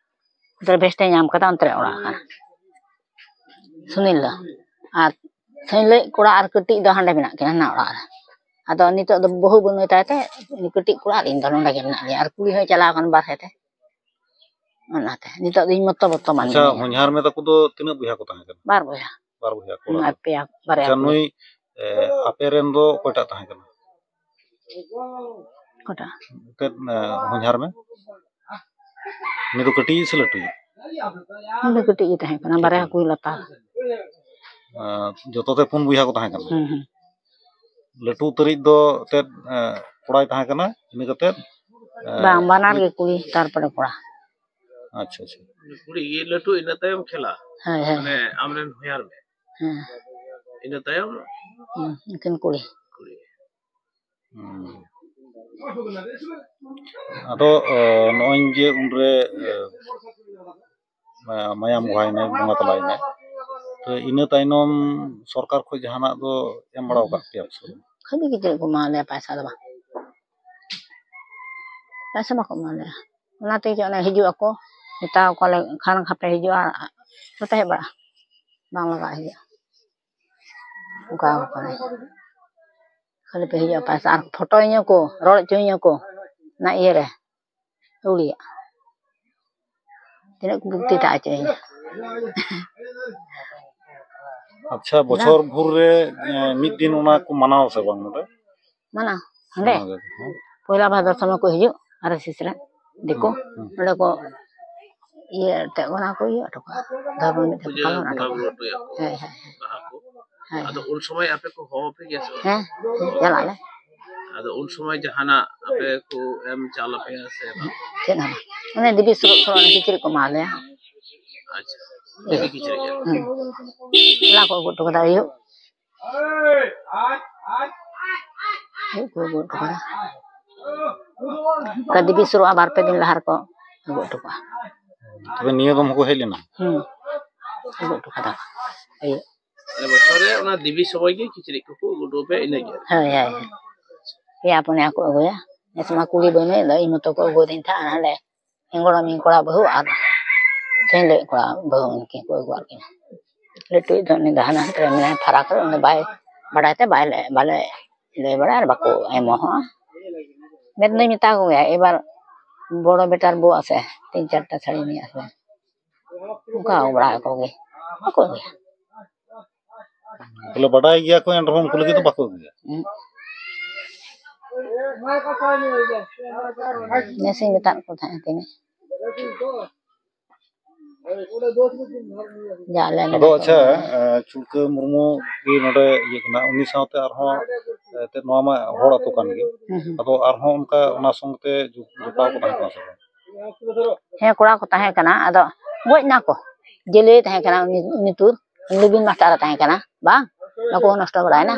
ᱚᱱᱛᱮ ᱨᱮ ᱵᱮᱥ ᱛᱮ ᱧᱟᱢ ᱠᱟᱫᱟ, ᱚᱱᱛᱮ ᱨᱮ ᱚᱲᱟᱜ ᱟᱠᱟᱱᱟ ᱥᱩᱱᱤᱞ ᱫᱚ᱾ ᱟᱨ ᱥᱩᱱᱤᱞ ᱠᱚᱲᱟ ᱟᱨ ᱠᱟᱹᱴᱤᱡ ᱫᱚ ᱦᱟᱸᱰᱮ ᱢᱮᱱᱟᱜ ᱠᱤᱱᱟ, ᱦᱟᱱᱟ ᱚᱲᱟᱜ ᱨᱮ᱾ ᱟᱫᱚ ᱱᱤᱛᱚᱜ ᱫᱚ ᱵᱟᱹᱦᱩ ᱵᱟᱹᱱᱩᱭ ᱛᱟᱭ ᱛᱮ, ᱩᱱᱤ ᱠᱟᱹᱴᱤᱡ ᱠᱚᱲᱟ ᱟᱨ ᱤᱧ ᱫᱚ ᱱᱚᱰᱮ ᱜᱮ ᱢᱮᱱᱟᱜ ᱞᱮᱭᱟ᱾ ᱟᱨ ᱠᱩᱲᱤ ᱦᱚᱸᱭ ᱪᱟᱞᱟᱣ ᱟᱠᱟᱱ ᱵᱟᱨᱦᱮ ᱛᱮ᱾ ᱚᱱᱟᱛᱮ ᱱᱤᱛᱚᱜ ᱫᱚ ᱤᱧ ᱢᱚᱛᱚ ᱵᱚᱨᱛᱚᱢᱟᱱ ᱟᱪᱪᱷᱟ, ᱢᱤᱱᱟᱹᱧᱟ᱾ ᱦᱚᱧᱦᱟᱨ ᱢᱮ ᱛᱟᱠᱚ ᱫᱚ ᱛᱤᱱᱟᱹᱜ ᱵᱚᱭᱦᱟ ᱠᱚ ᱛᱟᱦᱮᱸ ᱠᱟᱱᱟ? ᱵᱟᱨ ᱵᱚᱭᱦᱟ᱾ ᱵᱟᱨ ᱵᱚᱭᱦᱟ ᱠᱚᱲᱟ ᱟᱨ ᱫᱚ? ᱯᱮᱭᱟ, ᱵᱟᱨᱭᱟ ᱟᱪᱪᱷᱟ, ᱠᱩᱲᱤ᱾ ᱱᱩᱭ, ᱮ, ᱟᱯᱮ ᱨᱮᱱ ᱫᱚ ᱚᱠᱚᱭᱴᱟᱜ ᱛᱟᱦᱮᱸ ᱠᱟᱱᱟ? ᱚᱠᱟᱴᱟᱜ? ᱮᱱᱛᱮᱫ, ᱮ, ᱦᱚᱧᱦᱟᱨ ᱢᱮ? ᱩᱱᱤ ᱫᱚ ᱠᱟᱹᱴᱤᱡ ᱥᱮ ᱞᱟᱹᱴᱩᱭᱤᱡ? ᱩᱱᱤ ᱫᱚ ᱠᱟᱹᱴᱤᱡ ᱜᱮ ᱛᱟᱦᱮᱸ ᱠᱟᱱᱟ, ᱵᱟᱨᱭᱟ ᱠᱟᱹᱴᱤᱡ᱾ ᱠᱚ ᱞᱟᱛᱟᱨ᱾ ᱮ, ᱡᱚᱛᱚ ᱛᱮ ᱯᱩᱱ ᱵᱚᱭᱦᱟ ᱠᱚ ᱛᱟᱦᱮᱸ ᱠᱟᱱᱟ? ᱦᱩᱸ, ᱦᱩᱸ᱾ ᱞᱟᱹᱴᱩ ᱩᱛᱟᱹᱨᱤᱡ ᱫᱚ ᱮᱱᱛᱮᱫ, ᱮ, ᱠᱚᱲᱟᱭ ᱛᱟᱦᱮᱸ ᱠᱟᱱᱟ, ᱤᱱᱟᱹ ᱠᱟᱛᱮᱫ, ᱮ, ᱵᱟᱝ, ᱵᱟᱱᱟᱨ ᱜᱮ ᱠᱩᱲᱤ, ᱛᱟᱨᱯᱚᱨᱮ ᱠᱚᱲᱟ᱾ ᱟᱪᱪᱷᱟ, ᱟᱪᱪᱷᱟ᱾ ᱠᱩᱲᱤ ᱜᱮ ᱞᱟᱹᱴᱩ, ᱤᱱᱟᱹ ᱛᱟᱭᱚᱢ ᱠᱷᱮᱞᱟ᱾ ᱦᱳᱭ, ᱦᱳᱭ᱾ ᱢᱟᱱᱮ ᱟᱢᱨᱮᱱ ᱦᱚᱧᱦᱟᱨ ᱢᱮ᱾ ᱦᱮᱸ᱾ ᱤᱱᱟᱹ ᱛᱟᱭᱚᱢ ᱦᱩᱸ, ᱩᱱᱠᱤᱱ ᱠᱩᱲᱤ᱾ ᱠᱩᱲᱤ᱾ ᱦᱩᱸ᱾ ᱟᱫᱚ, ᱮ, ᱱᱚᱜᱼᱚᱭ ᱡᱮ ᱩᱱᱨᱮ, ᱮ, ᱢᱟᱭᱟᱢ ᱵᱚᱦᱟᱭᱮᱱᱟᱭ, ᱵᱚᱸᱜᱟ ᱛᱟᱞᱟᱭᱮᱱᱟᱭ, ᱛᱚ ᱤᱱᱟᱹ ᱛᱟᱭᱱᱚᱢ ᱥᱚᱨᱠᱟᱨ ᱠᱷᱚᱱ ᱡᱟᱦᱟᱱᱟᱜ ᱫᱚ ᱮᱢ ᱵᱟᱲᱟ ᱟᱠᱟᱫ ᱯᱮᱭᱟ ᱥᱮ? ᱠᱷᱟᱹᱞᱤ ᱜᱮ ᱪᱮᱫ ᱠᱚ ᱮᱢᱟ ᱞᱮᱭᱟ, ᱯᱚᱭᱥᱟ ᱫᱚ ᱵᱟᱝ, ᱯᱚᱭᱥᱟ ᱵᱟᱠᱚ ᱮᱢᱟ ᱞᱮᱭᱟ᱾ ᱚᱱᱟ ᱛᱮᱜᱮ ᱚᱱᱮ ᱦᱤᱡᱩᱜ ᱟᱠᱚ, ᱢᱮᱛᱟ ᱠᱚᱣᱟᱞᱮ, ᱠᱷᱟᱱ ᱠᱷᱟᱯᱮ ᱦᱤᱡᱩᱜᱼᱟ, ᱵᱟᱯᱮ ᱦᱮᱡ ᱵᱟᱲᱟᱜᱼᱟ, ᱵᱟᱝ ᱞᱟᱜᱟᱜ ᱦᱤᱡᱩᱜ᱾ ᱚᱱᱠᱟ ᱟᱠᱚ ᱠᱟᱱᱟ, ᱠᱷᱟᱹᱞᱤ ᱯᱮ ᱦᱤᱡᱩᱜᱼᱟ ᱯᱚᱭᱥᱟ, ᱟᱨ ᱯᱷᱳᱴᱳᱧᱟᱹ ᱠᱚ, ᱨᱚᱲ ᱦᱚᱪᱚᱧᱟᱹ ᱠᱚ ᱚᱱᱟ ᱤᱭᱟᱹ ᱨᱮ, ᱟᱹᱣᱲᱤᱭᱟᱜ᱾ ᱛᱤᱱᱟᱹᱜ ᱠᱚ ᱵᱩᱠᱛᱤ ᱛᱟᱜ ᱦᱚᱪᱚᱧᱟ᱾ ᱟᱪᱪᱷᱟ, ᱵᱚᱪᱷᱚᱨ ᱵᱷᱳᱨ ᱨᱮ, ᱮ, ᱢᱤᱫ ᱫᱤᱱ ᱚᱱᱟ ᱠᱚ ᱢᱟᱱᱟᱣᱟ ᱥᱮ ᱵᱟᱝ ᱱᱚᱰᱮ? ᱢᱟᱱᱟᱣ, ᱦᱟᱸᱰᱮ? ᱢᱟᱱᱟᱣ ᱜᱮ, ᱦᱮᱸ᱾ ᱯᱚᱭᱞᱟ ᱵᱷᱟᱫᱚᱨ ᱥᱚᱢᱚᱭ ᱠᱚ ᱦᱤᱡᱩᱜ, ᱟᱨ ᱮᱥ ᱮᱥ ᱨᱮ᱾ ᱫᱤᱠᱩ᱾ ᱦᱩᱸ᱾ ᱚᱸᱰᱮ ᱠᱚ ᱤᱭᱟᱹ ᱮᱱᱛᱮ ᱚᱱᱟ ᱠᱚ ᱤᱭᱟᱹ ᱦᱚᱴᱚ ᱠᱟᱜᱼᱟ, ᱫᱷᱚᱨᱢᱚ ᱢᱤᱫ ᱴᱷᱮᱱ ᱯᱩᱡᱟᱹ ᱯᱟᱞᱚᱱ ᱦᱚᱴᱚ ᱵᱚᱸᱜᱟ ᱠᱟᱜᱼᱟ᱾ ᱵᱩᱨᱩ ᱦᱚᱴᱚᱭᱟ ᱠᱚ᱾ ᱦᱮᱸ, ᱦᱮᱸ, ᱦᱮᱸ᱾ ᱵᱟᱦᱟ ᱠᱚ᱾ ᱦᱮᱸ, ᱟᱫᱚ ᱦᱮᱸ᱾ ᱩᱱ ᱥᱚᱢᱚᱭ ᱟᱯᱮ ᱠᱚ ᱦᱚᱦᱚ ᱟᱯᱮ ᱜᱮᱭᱟ ᱥᱮ ᱵᱟᱝ? ᱦᱮᱸ, ᱪᱟᱞᱟᱜ ᱟᱞᱮ᱾ ᱟᱫᱚ ᱩᱱ ᱥᱚᱢᱚᱭ ᱡᱟᱦᱟᱱᱟᱜ ᱟᱯᱮ ᱠᱚ ᱮᱢ ᱪᱟᱞ ᱟᱯᱮᱭᱟ ᱥᱮ ᱵᱟᱝ? ᱪᱮᱫ ᱦᱚᱸ ᱵᱟᱝ᱾ ᱚᱱᱮ ᱫᱮᱵᱤ ᱥᱩᱨᱩᱜ ᱥᱩᱨᱩᱜ ᱚᱱᱮ ᱠᱤᱪᱨᱤᱡ ᱠᱚ ᱮᱢᱟ ᱞᱮᱭᱟ᱾ ᱟᱪᱪᱷᱟ, ᱫᱮᱵᱤ ᱠᱤᱪᱨᱤᱡ ᱜᱮ? ᱦᱮᱸ᱾ ᱚᱱᱟ ᱠᱚ ᱟᱹᱜᱩ ᱦᱚᱴᱚ ᱠᱟᱫᱟ ᱟᱹᱭᱩᱵ᱾ ᱟᱹᱭᱩᱵ ᱠᱚ ᱟᱹᱜᱩ ᱦᱚᱴᱚ ᱠᱟᱫᱟ᱾ ᱚᱱᱠᱟ ᱫᱮᱵᱤ ᱥᱩᱨᱩᱜᱼᱟ, ᱵᱟᱨ ᱯᱮ ᱫᱤᱱ ᱞᱟᱦᱟ ᱨᱮᱠᱚ ᱟᱹᱜᱩ ᱦᱚᱴᱚ ᱠᱟᱜᱼᱟ᱾ ᱛᱚᱵᱮ ᱱᱤᱭᱟᱹ ᱫᱚᱢ ᱦᱚᱸᱠᱚ ᱦᱮᱡ ᱞᱮᱱᱟ? ᱦᱮᱸ, ᱟᱹᱜᱩ ᱦᱚᱴᱚ ᱠᱟᱫᱟ ᱠᱚ ᱟᱹᱭᱩᱵ᱾ ᱢᱟᱱᱮ ᱵᱚᱪᱷᱚᱨ ᱨᱮ ᱚᱱᱟ ᱫᱮᱵᱤ ᱥᱚᱢᱚᱭ ᱜᱮ ᱠᱤᱪᱨᱤᱡ ᱠᱚᱠᱚ ᱟᱹᱜᱩ ᱦᱚᱴᱚ ᱟᱯᱮᱭᱟ, ᱤᱱᱟᱹ ᱜᱮ? ᱦᱳᱭ, ᱦᱳᱭ, ᱦᱳᱭ᱾ ᱯᱮᱭᱟ ᱯᱩᱱᱭᱟ ᱠᱚ ᱟᱹᱜᱩᱭᱟ᱾ ᱱᱮᱥ ᱢᱟ ᱠᱩᱲᱤ ᱵᱟᱹᱱᱩᱭ, ᱟᱫᱚ ᱤᱧ ᱢᱚᱛᱚ ᱠᱚ ᱟᱹᱜᱩ ᱟᱹᱫᱤᱧ ᱛᱟᱦᱮᱸᱫ᱾ ᱦᱟᱸᱰᱮ ᱤᱧ ᱜᱚᱲᱚᱢᱤᱧ ᱠᱚᱲᱟ ᱵᱟᱹᱦᱩ ᱟᱨ ᱥᱮᱱᱞᱮᱡ ᱠᱚᱲᱟ ᱵᱟᱹᱦᱩ, ᱩᱱᱠᱤᱱ ᱠᱚ ᱟᱹᱜᱩᱣᱟᱫ ᱠᱤᱱᱟ᱾ ᱞᱟᱹᱴᱩᱭᱤᱡ ᱫᱚ ᱩᱱᱤ ᱫᱚ ᱦᱟᱱᱟ ᱦᱟᱱᱛᱮ ᱨᱮ ᱢᱮᱱᱟᱭᱟ, ᱯᱷᱟᱨᱟᱠ ᱨᱮ, ᱩᱱᱤ ᱫᱚ ᱵᱟᱭ ᱵᱟᱲᱟᱭ ᱛᱮ ᱵᱟᱭ ᱞᱟᱹᱭ, ᱵᱟᱞᱮ ᱞᱟᱹᱭ ᱵᱟᱲᱟᱭᱟ ᱟᱨ ᱵᱟᱠᱚ ᱮᱢᱚᱜᱼᱟ᱾ ᱢᱮᱱ ᱫᱚᱧ ᱢᱮᱛᱟ ᱠᱚᱜᱮᱭᱟ, ᱮᱵᱟᱨ ᱵᱚᱲᱚ ᱵᱮᱴᱟᱨ ᱵᱚ ᱟᱥᱮ ᱛᱤᱱ ᱪᱟᱨᱴᱟ ᱥᱟᱹᱲᱤ ᱱᱤᱭᱟᱹ ᱟᱥᱮ ᱚᱱᱠᱟ ᱵᱟᱲᱟ ᱟᱠᱚ ᱜᱮ, ᱵᱟᱠᱚ ᱟᱹᱜᱩᱭᱟ᱾ ᱵᱚᱞᱮ ᱵᱟᱰᱟᱭ ᱜᱮᱭᱟ ᱠᱚ, ᱮᱱ ᱨᱮᱦᱚᱸ ᱩᱱᱠᱩ ᱞᱟᱹᱜᱤᱫ ᱫᱚ ᱵᱟᱠᱚ ᱟᱹᱜᱩᱭᱟ᱾ ᱦᱩᱸ᱾ ᱱᱮᱥᱤᱧ ᱢᱮᱛᱟᱫ ᱠᱚ ᱛᱟᱦᱮᱸᱫ ᱛᱤᱱᱟᱹᱜ᱾ ᱡᱟ ᱟᱞᱮ ᱟᱫᱚ ᱢᱮᱱᱟᱜ ᱟᱪᱪᱷᱟ, ᱠᱚᱣᱟ᱾ ᱮ, ᱪᱩᱲᱠᱟᱹ ᱢᱩᱨᱢᱩ ᱜᱮ ᱱᱚᱰᱮ ᱤᱭᱟᱹ ᱠᱟᱱᱟ, ᱩᱱᱤ ᱥᱟᱶᱛᱮ ᱟᱨᱦᱚᱸ, ᱮ, ᱮᱱᱛᱮᱫ ᱱᱚᱣᱟ ᱢᱟ ᱦᱚᱲ ᱟᱹᱛᱩ ᱠᱟᱱ ᱜᱮ᱾ ᱦᱩᱸ, ᱦᱩᱸ᱾ ᱟᱫᱚ ᱟᱨᱦᱚᱸ ᱚᱱᱠᱟ ᱚᱱᱟ ᱥᱚᱸᱜᱮ ᱛᱮ ᱡᱚ-, ᱡᱚᱴᱟᱣ ᱠᱚ ᱛᱟᱦᱮᱸ ᱠᱟᱱᱟ ᱥᱮ ᱵᱟᱝ? ᱦᱮᱸ, ᱠᱚᱲᱟ ᱠᱚ ᱛᱟᱦᱮᱸ ᱠᱟᱱᱟ, ᱟᱫᱚ ᱜᱚᱡ ᱱᱟ ᱠᱚ᱾ ᱡᱮᱞᱮ ᱛᱟᱦᱮᱸ ᱠᱟᱱᱟ ᱩᱱᱤ, ᱩᱱᱤ ᱛᱩᱨ, ᱞᱩᱵᱤᱱ ᱢᱟᱥᱴᱟᱨ ᱮ ᱛᱟᱦᱮᱸ ᱠᱟᱱᱟ, ᱵᱟᱝ? ᱵᱟᱠᱚ ᱱᱚᱥᱴᱚ ᱵᱟᱲᱟᱭᱮᱱᱟ᱾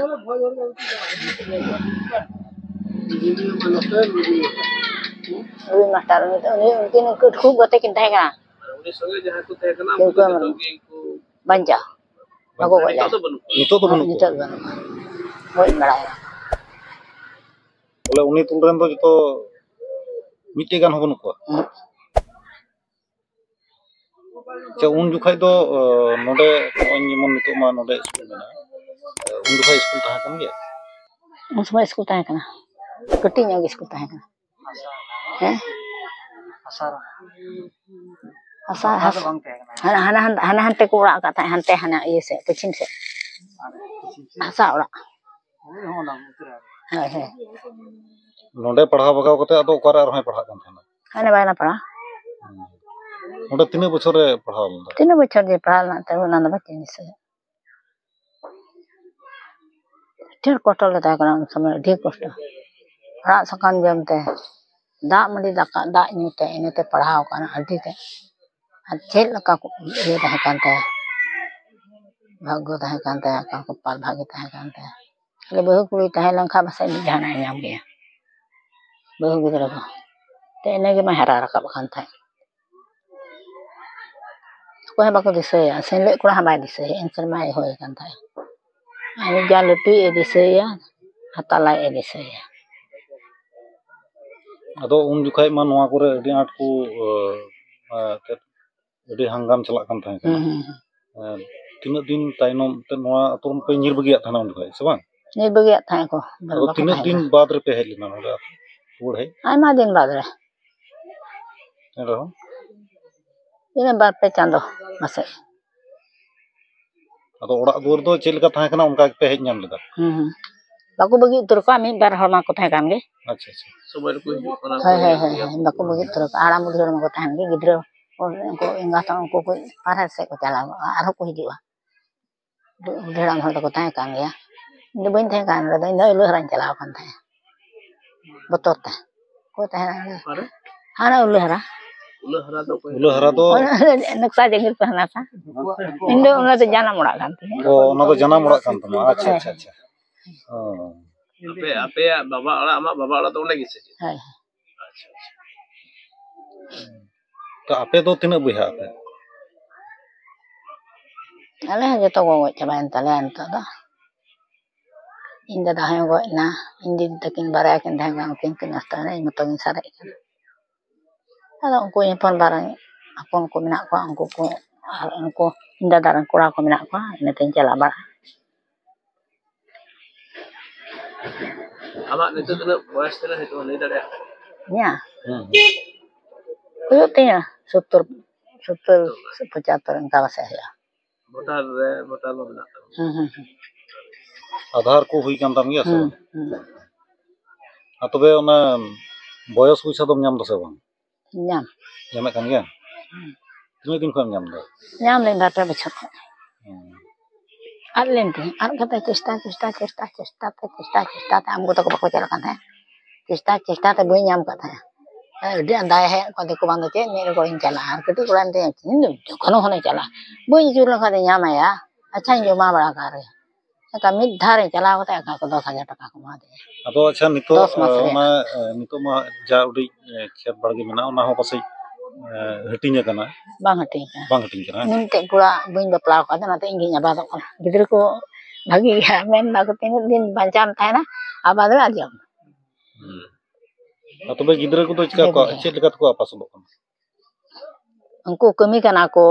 ᱞᱩᱵᱤᱱ ᱢᱟᱥᱴᱟᱨ, ᱩᱱᱤ, ᱩᱱᱤ, ᱩᱱᱠᱤᱱ ᱠᱷᱩᱵ ᱜᱟᱛᱮ ᱠᱤᱱ ᱛᱟᱦᱮᱸ ᱠᱟᱱᱟ᱾ ᱩᱱᱤ ᱥᱚᱸᱜᱮ ᱡᱟᱦᱟᱸᱭ ᱠᱚ ᱛᱟᱦᱮᱸ ᱠᱟᱱᱟ, ᱩᱱᱠᱩ ᱫᱚ ᱡᱚᱛᱚ ᱜᱮ ᱠᱚ ᱵᱟᱧᱪᱟᱣ᱾ ᱵᱟᱠᱚ ᱜᱚᱡ ᱱᱤᱛᱚᱜ ᱞᱮᱱᱟ᱾ ᱫᱚ ᱵᱟᱹᱱᱩᱜ ᱠᱚᱣᱟ᱾ ᱱᱤᱛᱚᱜ ᱫᱚ ᱵᱟᱹᱱᱩᱜ ᱱᱤᱛᱚᱜ ᱠᱚᱣᱟ᱾ ᱫᱚ ᱵᱟᱹᱱᱩᱜ ᱠᱚᱣᱟ᱾ ᱜᱚᱡ ᱵᱟᱲᱟᱭᱮᱱᱟ᱾ ᱵᱚᱞᱮ ᱩᱱᱤ ᱛᱩᱞ ᱨᱮᱱ ᱫᱚ ᱡᱚᱛᱚ ᱢᱤᱫᱴᱮᱡ ᱜᱟᱱ ᱦᱚᱸ ᱵᱟᱹᱱᱩᱜ ᱠᱚᱣᱟ᱾ ᱦᱩᱸ᱾ ᱟᱪᱪᱷᱟ, ᱩᱱ ᱡᱚᱠᱷᱟᱡ ᱫᱚ, ᱚ, ᱱᱚᱰᱮ ᱱᱚᱜᱼᱚᱭ ᱡᱮᱢᱚᱱ ᱱᱤᱛᱚᱜ ᱢᱟ ᱱᱚᱰᱮ ᱥᱠᱩᱞ ᱢᱮᱱᱟᱜᱼᱟ, ᱩᱱ ᱡᱚᱠᱷᱟᱡ ᱥᱠᱩᱞ ᱛᱟᱦᱮᱸ ᱠᱟᱱ ᱜᱮᱭᱟ? ᱩᱱ ᱥᱚᱢᱚᱭ ᱥᱠᱩᱞ ᱛᱟᱦᱮᱸ ᱠᱟᱱᱟ, ᱠᱟᱹᱴᱤᱡ ᱧᱚᱜ ᱜᱮ ᱥᱠᱩᱞ ᱛᱟᱦᱮᱸ ᱠᱟᱱᱟ᱾ ᱦᱮᱸ? ᱦᱟᱥᱟ ᱨᱮ᱾ ᱦᱟᱥᱟ, ᱦᱟᱥᱟ ᱫᱚ ᱦᱟᱥᱟ᱾ ᱵᱟᱝ ᱛᱟᱦᱮᱸ ᱠᱟᱱᱟ᱾ ᱦᱟᱱᱟ, ᱦᱟᱱᱟ, ᱦᱟᱱᱟ, ᱦᱟᱱᱟ ᱦᱟᱱᱛᱮ ᱠᱚ ᱚᱲᱟᱜ ᱟᱠᱟᱫ ᱛᱟᱦᱮᱸᱫ, ᱦᱟᱱᱛᱮ, ᱦᱟᱱᱟ ᱤᱭᱟᱹ ᱥᱮᱫ, ᱯᱚᱪᱷᱤᱢ ᱥᱮᱫ᱾ ᱟᱨ ᱯᱚᱪᱷᱤᱢ ᱥᱮᱫ᱾ ᱦᱟᱥᱟ ᱚᱲᱟᱜ᱾ ᱦᱳᱭ, ᱦᱳᱭ, ᱦᱳᱭ᱾ ᱦᱳᱭ, ᱦᱳᱭ᱾ ᱱᱚᱰᱮ ᱯᱟᱲᱦᱟᱣ ᱵᱟᱜᱟᱣ ᱠᱟᱛᱮ ᱟᱫᱚ ᱚᱠᱟᱨᱮ ᱟᱨᱦᱚᱸᱭ ᱯᱟᱲᱦᱟᱜ ᱠᱟᱱ ᱛᱟᱦᱮᱱᱟ? ᱦᱟᱱᱮ ᱵᱟᱭᱱᱟ ᱯᱟᱲᱟ᱾ ᱚᱸᱰᱮ ᱛᱤᱱᱟᱹᱜ ᱵᱚᱪᱷᱚᱨ ᱨᱮ ᱯᱟᱲᱦᱟᱣ ᱞᱮᱱᱟ? ᱛᱤᱱᱟᱹᱜ ᱵᱚᱪᱷᱚᱨ ᱡᱮ ᱯᱟᱲᱦᱟᱣ ᱞᱮᱱᱟ ᱛᱮ ᱚᱱᱟ ᱫᱚ ᱵᱟᱹᱧ ᱫᱤᱥᱟᱹᱭᱟ᱾ ᱟᱹᱰᱤ ᱟᱸᱴ ᱠᱚᱥᱴᱚ ᱞᱮ ᱛᱟᱦᱮᱸ ᱠᱟᱱᱟ ᱩᱱ ᱥᱚᱢᱚᱭ, ᱟᱹᱰᱤ ᱠᱚᱥᱴᱚ᱾ ᱟᱲᱟᱜ ᱥᱟᱠᱟᱢ ᱡᱚᱢ ᱛᱮ, ᱫᱟᱜ ᱢᱟᱹᱰᱤ ᱫᱟᱠᱟ, ᱫᱟᱜ ᱧᱩ ᱛᱮ, ᱤᱱᱟᱹᱛᱮ ᱯᱟᱲᱦᱟᱣ ᱠᱟᱱᱟ ᱟᱹᱰᱤ ᱛᱮ᱾ ᱟᱨ ᱪᱮᱫ ᱞᱮᱠᱟ ᱠᱚ ᱤᱭᱟᱹ ᱛᱟᱦᱮᱸ ᱠᱟᱱ ᱛᱟᱭᱟ, ᱵᱷᱟᱜᱽᱜᱚ ᱛᱟᱦᱮᱸ ᱠᱟᱱ ᱛᱟᱭᱟ, ᱚᱠᱟ ᱠᱚᱯᱟᱞ ᱵᱷᱟᱜᱮ ᱛᱟᱦᱮᱸ ᱠᱟᱱ ᱛᱟᱭᱟ᱾ ᱟᱞᱮ ᱵᱟᱹᱦᱩ ᱠᱩᱲᱤ ᱛᱟᱦᱮᱸ ᱞᱮᱱᱠᱷᱟᱱ ᱯᱟᱥᱮᱡ ᱢᱤᱫ ᱡᱟᱦᱟᱱᱟᱜ ᱮ ᱧᱟᱢ ᱜᱮᱭᱟ, ᱵᱟᱹᱦᱩ ᱜᱤᱫᱽᱨᱟᱹ ᱠᱚ᱾ ᱛᱮ ᱤᱱᱟᱹ ᱜᱮ ᱢᱟᱭ ᱦᱟᱨᱟ ᱨᱟᱠᱟᱵ ᱟᱠᱟᱱ ᱛᱟᱦᱮᱸᱫ᱾ ᱚᱠᱚᱭ ᱦᱚᱸ ᱵᱟᱠᱚ ᱫᱤᱥᱟᱹᱭᱟ, ᱥᱮᱱᱞᱮᱫ ᱠᱚᱲᱟ ᱦᱚᱸ ᱵᱟᱭ ᱫᱤᱥᱟᱹᱭᱟ, ᱮᱱ ᱥᱮᱨᱢᱟᱭ ᱦᱩᱭ ᱟᱠᱟᱱ ᱛᱟᱦᱮᱸᱫ᱾ ᱟᱨ ᱡᱟ ᱞᱟᱹᱴᱩᱭᱤᱡ ᱮ ᱫᱤᱥᱟᱹᱭᱟ, ᱟᱨ ᱛᱟᱞᱟᱭᱤᱡ ᱮ ᱫᱤᱥᱟᱹᱭᱟ᱾ ᱟᱫᱚ ᱩᱱ ᱡᱚᱠᱷᱟᱡ ᱢᱟ ᱱᱚᱣᱟ ᱠᱚᱨᱮ ᱟᱹᱰᱤ ᱟᱸᱴ ᱠᱚ, ᱟᱹ, ᱟᱹ, ᱪᱮᱫ, ᱟᱹᱰᱤ ᱦᱟᱝᱜᱟᱢ ᱪᱟᱞᱟᱜ ᱠᱟᱱ ᱛᱟᱦᱮᱸ ᱠᱟᱱᱟ᱾ ᱦᱩᱸ, ᱦᱩᱸ, ᱦᱩᱸ᱾ ᱟᱨ ᱛᱤᱱᱟᱹᱜ ᱫᱤᱱ ᱛᱟᱭᱱᱚᱢ ᱛᱮ ᱱᱚᱣᱟ ᱟᱹᱛᱩ ᱨᱮ ᱯᱮ ᱧᱤᱨ ᱵᱟᱹᱜᱤᱭᱟᱜ ᱛᱟᱦᱮᱱᱟ ᱩᱱ ᱡᱚᱠᱷᱟᱡ, ᱥᱮ ᱵᱟᱝ? ᱧᱤᱨ ᱵᱟᱹᱜᱤᱭᱟᱜ ᱛᱟᱦᱮᱸ ᱠᱚ, ᱟᱫᱚ ᱵᱟᱠᱚ ᱛᱤᱱᱟᱹᱜ ᱛᱟᱦᱮᱸ ᱫᱤᱱ ᱠᱟᱱᱟ᱾ ᱵᱟᱫ ᱨᱮᱯᱮ ᱦᱮᱡ ᱞᱮᱱᱟ ᱱᱚᱰᱮ ᱟᱹᱛᱩ ᱨᱩᱣᱟᱹᱲ ᱦᱮᱡ? ᱟᱭᱢᱟ ᱫᱤᱱ ᱵᱟᱫ ᱨᱮ᱾ ᱮᱱ ᱨᱮᱦᱚᱸ? ᱤᱱᱟᱹ ᱵᱟᱨ ᱯᱮ ᱪᱟᱸᱫᱚ ᱯᱟᱥᱮᱡ᱾ ᱟᱫᱚ ᱚᱲᱟᱜ ᱫᱩᱣᱟᱹᱨ ᱫᱚ ᱪᱮᱫ ᱞᱮᱠᱟ ᱛᱟᱦᱮᱸ ᱠᱟᱱᱟ, ᱚᱱᱠᱟ ᱜᱮᱯᱮ ᱦᱮᱡ ᱧᱟᱢ ᱞᱮᱫᱟ? ᱦᱩᱸ, ᱦᱩᱸ᱾ ᱵᱟᱠᱚ ᱵᱟᱹᱜᱤ ᱩᱛᱟᱹᱨ ᱠᱚᱣᱟ, ᱢᱤᱫ ᱵᱟᱨ ᱦᱚᱲ ᱢᱟᱠᱚ ᱛᱟᱦᱮᱸ ᱠᱟᱱ ᱜᱮ᱾ ᱟᱪᱪᱷᱟ, ᱟᱪᱪᱷᱟ᱾ ᱥᱚᱢᱚᱭ ᱨᱮᱠᱚ ᱦᱤᱡᱩᱜ ᱠᱟᱱᱟ᱾ ᱦᱳᱭ, ᱠᱚ ᱦᱳᱭ, ᱧᱮᱞ ᱦᱳᱭ, ᱤᱫᱤᱭᱟ᱾ ᱦᱳᱭ, ᱵᱟᱠᱚ ᱵᱟᱹᱜᱤ ᱩᱛᱟᱹᱨ ᱠᱚᱣᱟ᱾ ᱦᱟᱲᱟᱢ ᱵᱩᱰᱷᱤ ᱦᱚᱲ ᱢᱟᱠᱚ ᱛᱟᱦᱮᱱ ᱜᱮ, ᱜᱤᱫᱽᱨᱟᱹ ᱩᱱᱠᱩ ᱮᱸᱜᱟᱛ ᱦᱚᱸ ᱩᱱᱠᱩ ᱠᱚ ᱵᱟᱦᱨᱮ ᱥᱮᱫ ᱠᱚ ᱪᱟᱞᱟᱣ ᱠᱚᱜᱼᱟ, ᱟᱨᱦᱚᱸ ᱠᱚ ᱦᱤᱡᱩᱜᱼᱟ᱾ ᱵᱩᱰᱷᱤ ᱦᱟᱲᱟᱢ ᱦᱚᱲ ᱫᱚᱠᱚ ᱛᱟᱦᱮᱸ ᱠᱟᱱ ᱜᱮᱭᱟ᱾ ᱤᱧ ᱫᱚ ᱵᱟᱹᱧ ᱛᱟᱦᱮᱸ ᱠᱟᱱ ᱨᱮᱫᱚ, ᱤᱧ ᱫᱚ ᱩᱞᱟᱹ ᱦᱟᱨᱟᱧ ᱪᱟᱞᱟᱣ ᱟᱠᱟᱱ ᱛᱟᱦᱮᱸᱫ ᱵᱚᱛᱚᱨ ᱛᱮ᱾ ᱚᱠᱚᱭ ᱛᱟᱦᱮᱸ ᱠᱟᱱᱟ? ᱚᱠᱟᱨᱮ? ᱦᱟᱱᱟ ᱩᱞᱟᱹ ᱦᱟᱨᱟ᱾ ᱩᱞᱟᱹ ᱦᱟᱨᱟ ᱫᱚ ᱚᱠᱚᱭ? ᱩᱞᱟᱹ ᱦᱟᱨᱟ ᱫᱚ ᱚᱱᱟ ᱱᱚᱠᱥᱟ ᱡᱟᱸᱜᱤᱨ ᱯᱮ ᱦᱟᱱᱟ ᱥᱟ᱾ ᱤᱧ ᱫᱚ ᱚᱱᱟ ᱫᱚ ᱡᱟᱱᱟᱢ ᱚᱲᱟᱜ ᱠᱟᱱ ᱛᱤᱧᱟ᱾ ᱚ, ᱚᱱᱟ ᱫᱚ ᱡᱟᱱᱟᱢ ᱚᱲᱟᱜ ᱠᱟᱱ ᱛᱟᱢᱟ᱾ ᱟᱪᱪᱷᱟ, ᱦᱮᱸ᱾ ᱟᱪᱪᱷᱟ, ᱟᱪᱪᱷᱟ᱾ ᱚ᱾ ᱟᱯᱮ, ᱟᱯᱮᱭᱟᱜ ᱵᱟᱵᱟ ᱚᱲᱟᱜ, ᱟᱢᱟᱜ ᱵᱟᱵᱟ ᱚᱲᱟᱜ ᱫᱚ ᱚᱸᱰᱮ ᱜᱮ ᱥᱮ ᱪᱮᱫ? ᱦᱮᱸ᱾ ᱟᱪᱪᱷᱟ, ᱟᱪᱪᱷᱟ᱾ ᱛᱚ ᱟᱯᱮ ᱫᱚ ᱛᱤᱱᱟᱹᱜ ᱵᱚᱭᱦᱟᱜ ᱟᱯᱮ? ᱟᱞᱮ ᱦᱚᱸ ᱡᱚᱛᱚ ᱠᱚ ᱜᱚᱡ ᱪᱟᱵᱟᱭᱮᱱ ᱛᱟᱞᱮᱭᱟ ᱱᱤᱛᱚᱜ ᱫᱚ᱾ ᱤᱧ ᱫᱟᱫᱟ ᱦᱚᱸᱭ ᱜᱚᱡ ᱮᱱᱟ, ᱤᱧ ᱫᱤᱫᱤ ᱛᱟᱹᱠᱤᱱ ᱵᱟᱨᱭᱟ ᱠᱤᱱ ᱛᱟᱦᱮᱸ ᱠᱟᱱᱟ, ᱩᱱᱠᱤᱱ ᱠᱤᱱ ᱱᱚᱥᱴᱚᱭᱮᱱᱟ, ᱤᱧ ᱢᱚᱛᱚ ᱜᱤᱧ ᱥᱟᱨᱮᱡ ᱠᱟᱱᱟ᱾ ᱟᱫᱚ ᱩᱱᱠᱩ ᱤᱧ ᱦᱚᱯᱚᱱ ᱵᱟ ᱨᱮᱱ ᱦᱚᱯᱚᱱ ᱠᱚ ᱢᱮᱱᱟᱜ ᱠᱚᱣᱟ, ᱩᱱᱠᱩ ᱠᱚ, ᱟᱨ ᱩᱱᱠᱩ ᱤᱧ ᱫᱟᱫᱟ ᱨᱮᱱ ᱠᱚᱲᱟ ᱠᱚ ᱢᱮᱱᱟᱜ ᱠᱚᱣᱟ, ᱤᱱᱟᱹᱛᱤᱧ ᱪᱟᱞᱟᱜ ᱵᱟᱲᱟᱜᱼᱟ᱾ ᱟᱢᱟᱜ ᱱᱤᱛᱚᱜ ᱛᱤᱱᱟᱹᱜ ᱵᱚᱭᱮᱥ ᱛᱤᱱᱟᱹᱜ ᱦᱩᱭᱩᱜ ᱛᱟᱢᱟ, ᱞᱟᱹᱭ ᱫᱟᱲᱮᱭᱟᱜᱼᱟ? ᱤᱧᱟᱹᱜ? ᱦᱩᱸ᱾ ᱦᱩᱭᱩᱜ ᱛᱤᱧᱟᱹ ᱥᱳᱛᱛᱳᱨ, ᱥᱳᱛᱛᱳᱨ, ᱯᱚᱸᱪᱟᱛᱛᱳᱨ, ᱚᱱᱠᱟ ᱯᱟᱥᱮᱡ ᱦᱩᱭᱩᱜᱼᱟ᱾ ᱵᱷᱳᱴᱟᱨ ᱨᱮ, ᱵᱷᱳᱴᱟᱨ ᱢᱟ ᱢᱮᱱᱟᱜ ᱛᱟᱢᱟ᱾ ᱦᱩᱸ, ᱦᱩᱸ, ᱦᱩᱸ᱾ ᱟᱫᱷᱟᱨ ᱠᱚ ᱦᱩᱭ ᱠᱟᱱ ᱛᱟᱢ ᱜᱮᱭᱟ ᱥᱮ ᱦᱩᱸ, ᱵᱟᱝ? ᱦᱩᱸ᱾ ᱟᱨ ᱛᱚᱵᱮ ᱚᱱᱟ ᱵᱚᱭᱚᱥ ᱯᱚᱭᱥᱟ ᱫᱚᱢ ᱧᱟᱢ ᱫᱟ ᱥᱮ ᱵᱟᱝ? ᱧᱟᱢ᱾ ᱧᱟᱢᱮᱫ ᱠᱟᱱ ᱜᱮᱭᱟ? ᱦᱩᱸ᱾ ᱛᱤᱱᱟᱹᱜ ᱫᱤᱱ ᱠᱷᱚᱱ ᱧᱟᱢ ᱫᱚ? ᱧᱟᱢ ᱞᱮᱱ ᱵᱟᱨ ᱯᱮ ᱵᱚᱪᱷᱚᱨ ᱠᱷᱚᱱ᱾ ᱦᱩᱸ᱾ ᱟᱫ ᱞᱮᱱ ᱛᱤᱧ, ᱟᱫ ᱠᱟᱛᱮ ᱪᱮᱥᱴᱟ, ᱪᱮᱥᱴᱟ, ᱪᱮᱥᱴᱟ, ᱪᱮᱥᱴᱟ ᱛᱮ, ᱪᱮᱥᱴᱟ, ᱪᱮᱥᱴᱟ ᱛᱮ, ᱟᱢ ᱜᱚ ᱛᱟᱠᱚ ᱵᱟᱠᱚ ᱪᱟᱞᱟᱜ ᱠᱟᱱ ᱛᱟᱦᱮᱸᱫ᱾ ᱪᱮᱥᱴᱟ, ᱪᱮᱥᱴᱟ ᱛᱮ ᱵᱟᱹᱧ ᱧᱟᱢ ᱠᱟᱫ ᱛᱟᱦᱮᱸᱫ᱾ ᱟᱹᱰᱤ ᱟᱸᱫᱟᱭ ᱦᱮᱡ ᱠᱚ, ᱫᱤᱠᱩ ᱵᱟᱝ ᱫᱚ ᱪᱮᱫ, ᱢᱤᱫ ᱨᱮ ᱜᱚᱲᱚᱧ ᱪᱟᱞᱟᱜᱼᱟ᱾ ᱟᱨ ᱠᱟᱹᱴᱤᱡ ᱠᱚᱲᱟ ᱢᱮᱛᱟᱹᱧᱟ, "ᱤᱧ ᱫᱚ ᱡᱚᱠᱷᱚᱱ ᱦᱚᱸ ᱪᱟᱞᱟᱜᱼᱟ, ᱵᱟᱹᱧ ᱟᱹᱪᱩᱨ ᱞᱮᱱᱠᱷᱟᱱ ᱫᱚ ᱧᱟᱢᱟᱭᱟ?" ᱟᱪᱪᱷᱟᱧ ᱡᱚᱢᱟ ᱵᱟᱲᱟ ᱠᱟᱜ ᱨᱮ᱾ ᱮᱱᱠᱷᱟᱱ ᱢᱤᱫ ᱫᱷᱟᱣ ᱨᱤᱧ ᱪᱟᱞᱟᱣ ᱠᱟᱛᱮ ᱮᱠᱟ ᱠᱚ ᱫᱚᱥ ᱦᱟᱡᱟᱨ ᱴᱟᱠᱟ ᱠᱚ ᱮᱢᱟ ᱫᱤᱧᱟ᱾ ᱟᱫᱚ ᱟᱪᱪᱷᱟ, ᱱᱤᱛᱚᱜ, ᱫᱚᱥ ᱢᱟᱥ ᱨᱮᱭᱟᱜ᱾ ᱚᱱᱟ, ᱱᱤᱛᱚᱜ ᱢᱟ ᱡᱟ ᱩᱰᱤᱡ, ᱠᱷᱮᱛ ᱵᱟᱲᱜᱮ ᱢᱮᱱᱟᱜᱼᱟ, ᱚᱱᱟ ᱦᱚᱸ ᱯᱟᱥᱮᱡ, ᱦᱟᱹᱴᱤᱧ ᱟᱠᱟᱱᱟ? ᱵᱟᱝ ᱦᱟᱹᱴᱤᱧ ᱟᱠᱟᱱᱟ᱾ ᱵᱟᱝ ᱦᱟᱹᱴᱤᱧ ᱠᱟᱱᱟ, ᱦᱮᱸ? ᱤᱧ ᱢᱤᱫᱴᱮᱡ ᱠᱚᱲᱟ ᱵᱟᱹᱧ ᱵᱟᱯᱞᱟ ᱟᱠᱟᱫᱮ, ᱚᱱᱟᱛᱮ ᱤᱧ ᱜᱤᱧ ᱟᱵᱟᱫᱚᱜ ᱠᱟᱱᱟ᱾ ᱜᱤᱫᱽᱨᱟᱹ ᱠᱚ ᱵᱷᱟᱹᱜᱤ ᱜᱮᱭᱟ, ᱢᱮᱱ ᱫᱟᱠᱚ, "ᱛᱤᱱᱟᱹᱜ ᱫᱤᱱ ᱵᱟᱧᱪᱟᱣ ᱮᱢ ᱛᱟᱦᱮᱱᱟ, ᱟᱵᱟᱫ ᱨᱮ ᱟᱨᱡᱟᱣ ᱢᱮ?" ᱦᱩᱸ᱾ ᱟᱨ ᱛᱚᱵᱮ ᱜᱤᱫᱽᱨᱟᱹ ᱠᱚᱫᱚ ᱪᱮᱠᱟ ᱠᱚ, ᱵᱮᱵᱽ ᱨᱮ᱾ ᱪᱮᱫ ᱞᱮᱠᱟ ᱛᱮᱠᱚ ᱟᱯᱟᱥᱩᱞᱚᱜ ᱠᱟᱱᱟ? ᱩᱱᱠᱩ ᱠᱟᱹᱢᱤ ᱠᱟᱱᱟ ᱠᱚ,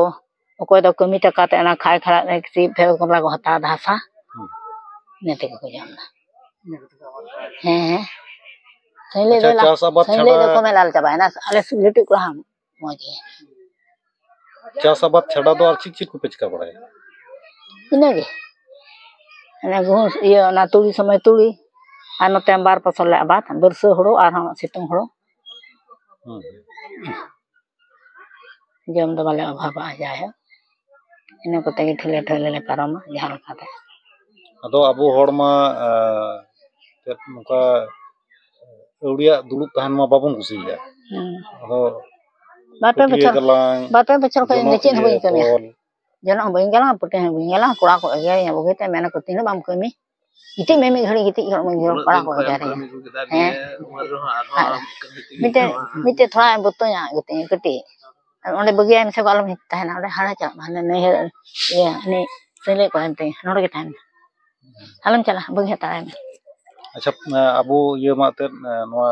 ᱚᱠᱚᱭ ᱫᱚ ᱠᱟᱹᱢᱤ ᱴᱟᱠᱟ ᱛᱮ ᱚᱱᱟ ᱠᱷᱟᱭ ᱠᱷᱟᱲᱟᱜ ᱨᱮ ᱠᱤᱪᱷᱩ ᱯᱷᱮᱨ ᱜᱟᱢᱞᱟ ᱠᱚ ᱦᱟᱛᱟᱣ ᱮᱫᱟ ᱦᱟᱥᱟ, ᱦᱩᱸ᱾ ᱤᱱᱟᱹ ᱛᱮᱜᱮ ᱠᱚ ᱡᱚᱢ ᱮᱫᱟ᱾ ᱦᱮᱸ, ᱦᱮᱸ᱾ ᱥᱟᱹᱭᱞᱟᱹᱭ ᱟᱪᱪᱷᱟ, ᱫᱚ ᱞᱟ-, ᱪᱟᱥ ᱟᱵᱟᱫ ᱥᱟᱹᱭᱞᱟᱹᱭ ᱪᱷᱟᱲᱟ ᱫᱚ ᱠᱚᱢᱮ ᱞᱟᱞ ᱪᱟᱵᱟᱭᱮᱱᱟ, ᱟᱞᱮ ᱥᱩᱨ ᱞᱟᱹᱴᱩ ᱠᱚᱲᱟ ᱦᱚᱸ ᱢᱚᱡᱽ ᱜᱮ᱾ ᱪᱟᱥ ᱟᱵᱟᱫ ᱪᱷᱟᱰᱟ ᱫᱚ ᱟᱨ ᱪᱮᱫ ᱪᱮᱫ ᱠᱚᱯᱮ ᱪᱤᱠᱟ ᱵᱟᱲᱟᱭᱟ? ᱤᱱᱟᱹᱜᱮ᱾ ᱚᱱᱮ ᱜᱩᱦᱩᱢ, ᱤᱭᱟᱹ, ᱚᱱᱟ ᱛᱩᱲᱤ ᱥᱚᱢᱚᱭ ᱛᱩᱲᱤ, ᱟᱨ ᱱᱚᱛᱮ ᱵᱟᱨ ᱯᱷᱚᱥᱚᱞ ᱞᱮ ᱟᱵᱟᱫ, ᱵᱟᱹᱨᱥᱟᱹ ᱦᱩᱲᱩ ᱟᱨᱦᱚᱸ ᱥᱤᱛᱩᱝ ᱦᱩᱲᱩ᱾ ᱦᱩᱸ᱾ ᱡᱚᱢ ᱫᱚ ᱵᱟᱞᱮ ᱚᱵᱷᱟᱵᱚᱜᱼᱟ, ᱡᱟᱭᱦᱳᱠ, ᱤᱱᱟᱹ ᱠᱚᱛᱮ ᱜᱮ ᱴᱷᱤᱞᱟᱹ ᱴᱷᱟᱹᱞᱟᱹ ᱞᱮ ᱯᱟᱨᱚᱢᱟ ᱡᱟᱦᱟᱸ ᱞᱮᱠᱟᱛᱮ᱾ ᱟᱫᱚ ᱟᱵᱚ ᱦᱚᱲ ᱢᱟ, ᱟᱸ, ᱪᱮᱫ ᱱᱚᱝᱠᱟ ᱟᱹᱣᱲᱤᱭᱟᱜ ᱫᱩᱲᱩᱵ ᱛᱟᱦᱮᱱ ᱢᱟ ᱵᱟᱵᱚᱱ ᱠᱩᱥᱤᱭᱟᱜᱼᱟ᱾ ᱦᱩᱸ᱾ ᱟᱫᱚ ᱵᱟᱨ ᱯᱮ ᱯᱟᱹᱴᱭᱟᱹ ᱵᱚᱪᱷᱚᱨ, ᱜᱟᱞᱟᱝ, ᱵᱟᱨ ᱯᱮ ᱵᱚᱪᱷᱚᱨ ᱠᱷᱚᱱ ᱤᱧ ᱫᱚ ᱡᱚᱱᱚᱜ ᱪᱮᱫ ᱦᱚᱸ ᱤᱭᱟᱹ ᱵᱟᱹᱧ ᱠᱟᱹᱢᱤᱭᱟ᱾ ᱛᱚᱞ᱾ ᱡᱚᱱᱚᱜ ᱦᱚᱸ ᱵᱟᱹᱧ ᱜᱟᱞᱟᱝᱟ, ᱯᱟᱹᱴᱭᱟᱹ ᱦᱚᱸ ᱵᱟᱹᱧ ᱜᱟᱞᱟᱝᱟ, ᱠᱚᱲᱟ ᱠᱚ ᱮᱜᱮᱨᱤᱧᱟ ᱵᱩᱜᱤᱛᱮ, ᱢᱮᱱᱟᱠᱚ, "ᱛᱤᱱᱟᱹᱜ ᱵᱟᱢ ᱠᱟᱹᱢᱤ?" ᱜᱤᱛᱤᱡ ᱢᱮ ᱢᱤᱫ ᱜᱷᱟᱹᱲᱤᱡ, ᱜᱤᱛᱤᱡ ᱦᱚᱲᱢᱚ ᱡᱳᱨ ᱠᱚᱲᱟ ᱠᱚ ᱮᱜᱮᱨᱤᱧᱟ᱾ ᱦᱮᱸ᱾ ᱟᱨ ᱢᱤᱫᱴᱮᱡ, ᱢᱤᱫᱴᱮᱡ ᱛᱷᱚᱲᱟ ᱵᱚᱛᱚᱧᱟ ᱜᱤᱛᱤᱡ ᱠᱟᱹᱴᱤᱡ᱾ ᱚᱸᱰᱮ ᱵᱟᱹᱜᱤᱭᱟᱭ ᱢᱮᱥᱮ ᱜᱚ, ᱟᱞᱚᱢ ᱛᱟᱦᱮᱱᱟ ᱚᱸᱰᱮ, ᱦᱟᱱᱟ ᱪᱟᱞᱟᱜ ᱢᱮ, ᱦᱟᱱᱮ ᱱᱟᱹᱭᱦᱟᱹᱨ, ᱤᱭᱟᱹ, ᱩᱱᱤ ᱥᱟᱹᱭᱞᱟᱹᱭ ᱠᱚᱲᱟ ᱢᱮᱛᱟᱭᱟ, ᱱᱚᱰᱮ ᱜᱮ ᱛᱟᱦᱮᱱ ᱢᱮ, ᱟᱞᱚᱢ ᱪᱟᱞᱟᱜᱼᱟ, ᱵᱟᱹᱜᱤ ᱦᱟᱛᱟᱲᱟᱭ ᱢᱮ᱾ ᱟᱪᱪᱷᱟ, ᱟᱵᱚ ᱤᱭᱟᱹ ᱢᱟ ᱮᱱᱛᱮᱫ, ᱱᱚᱣᱟ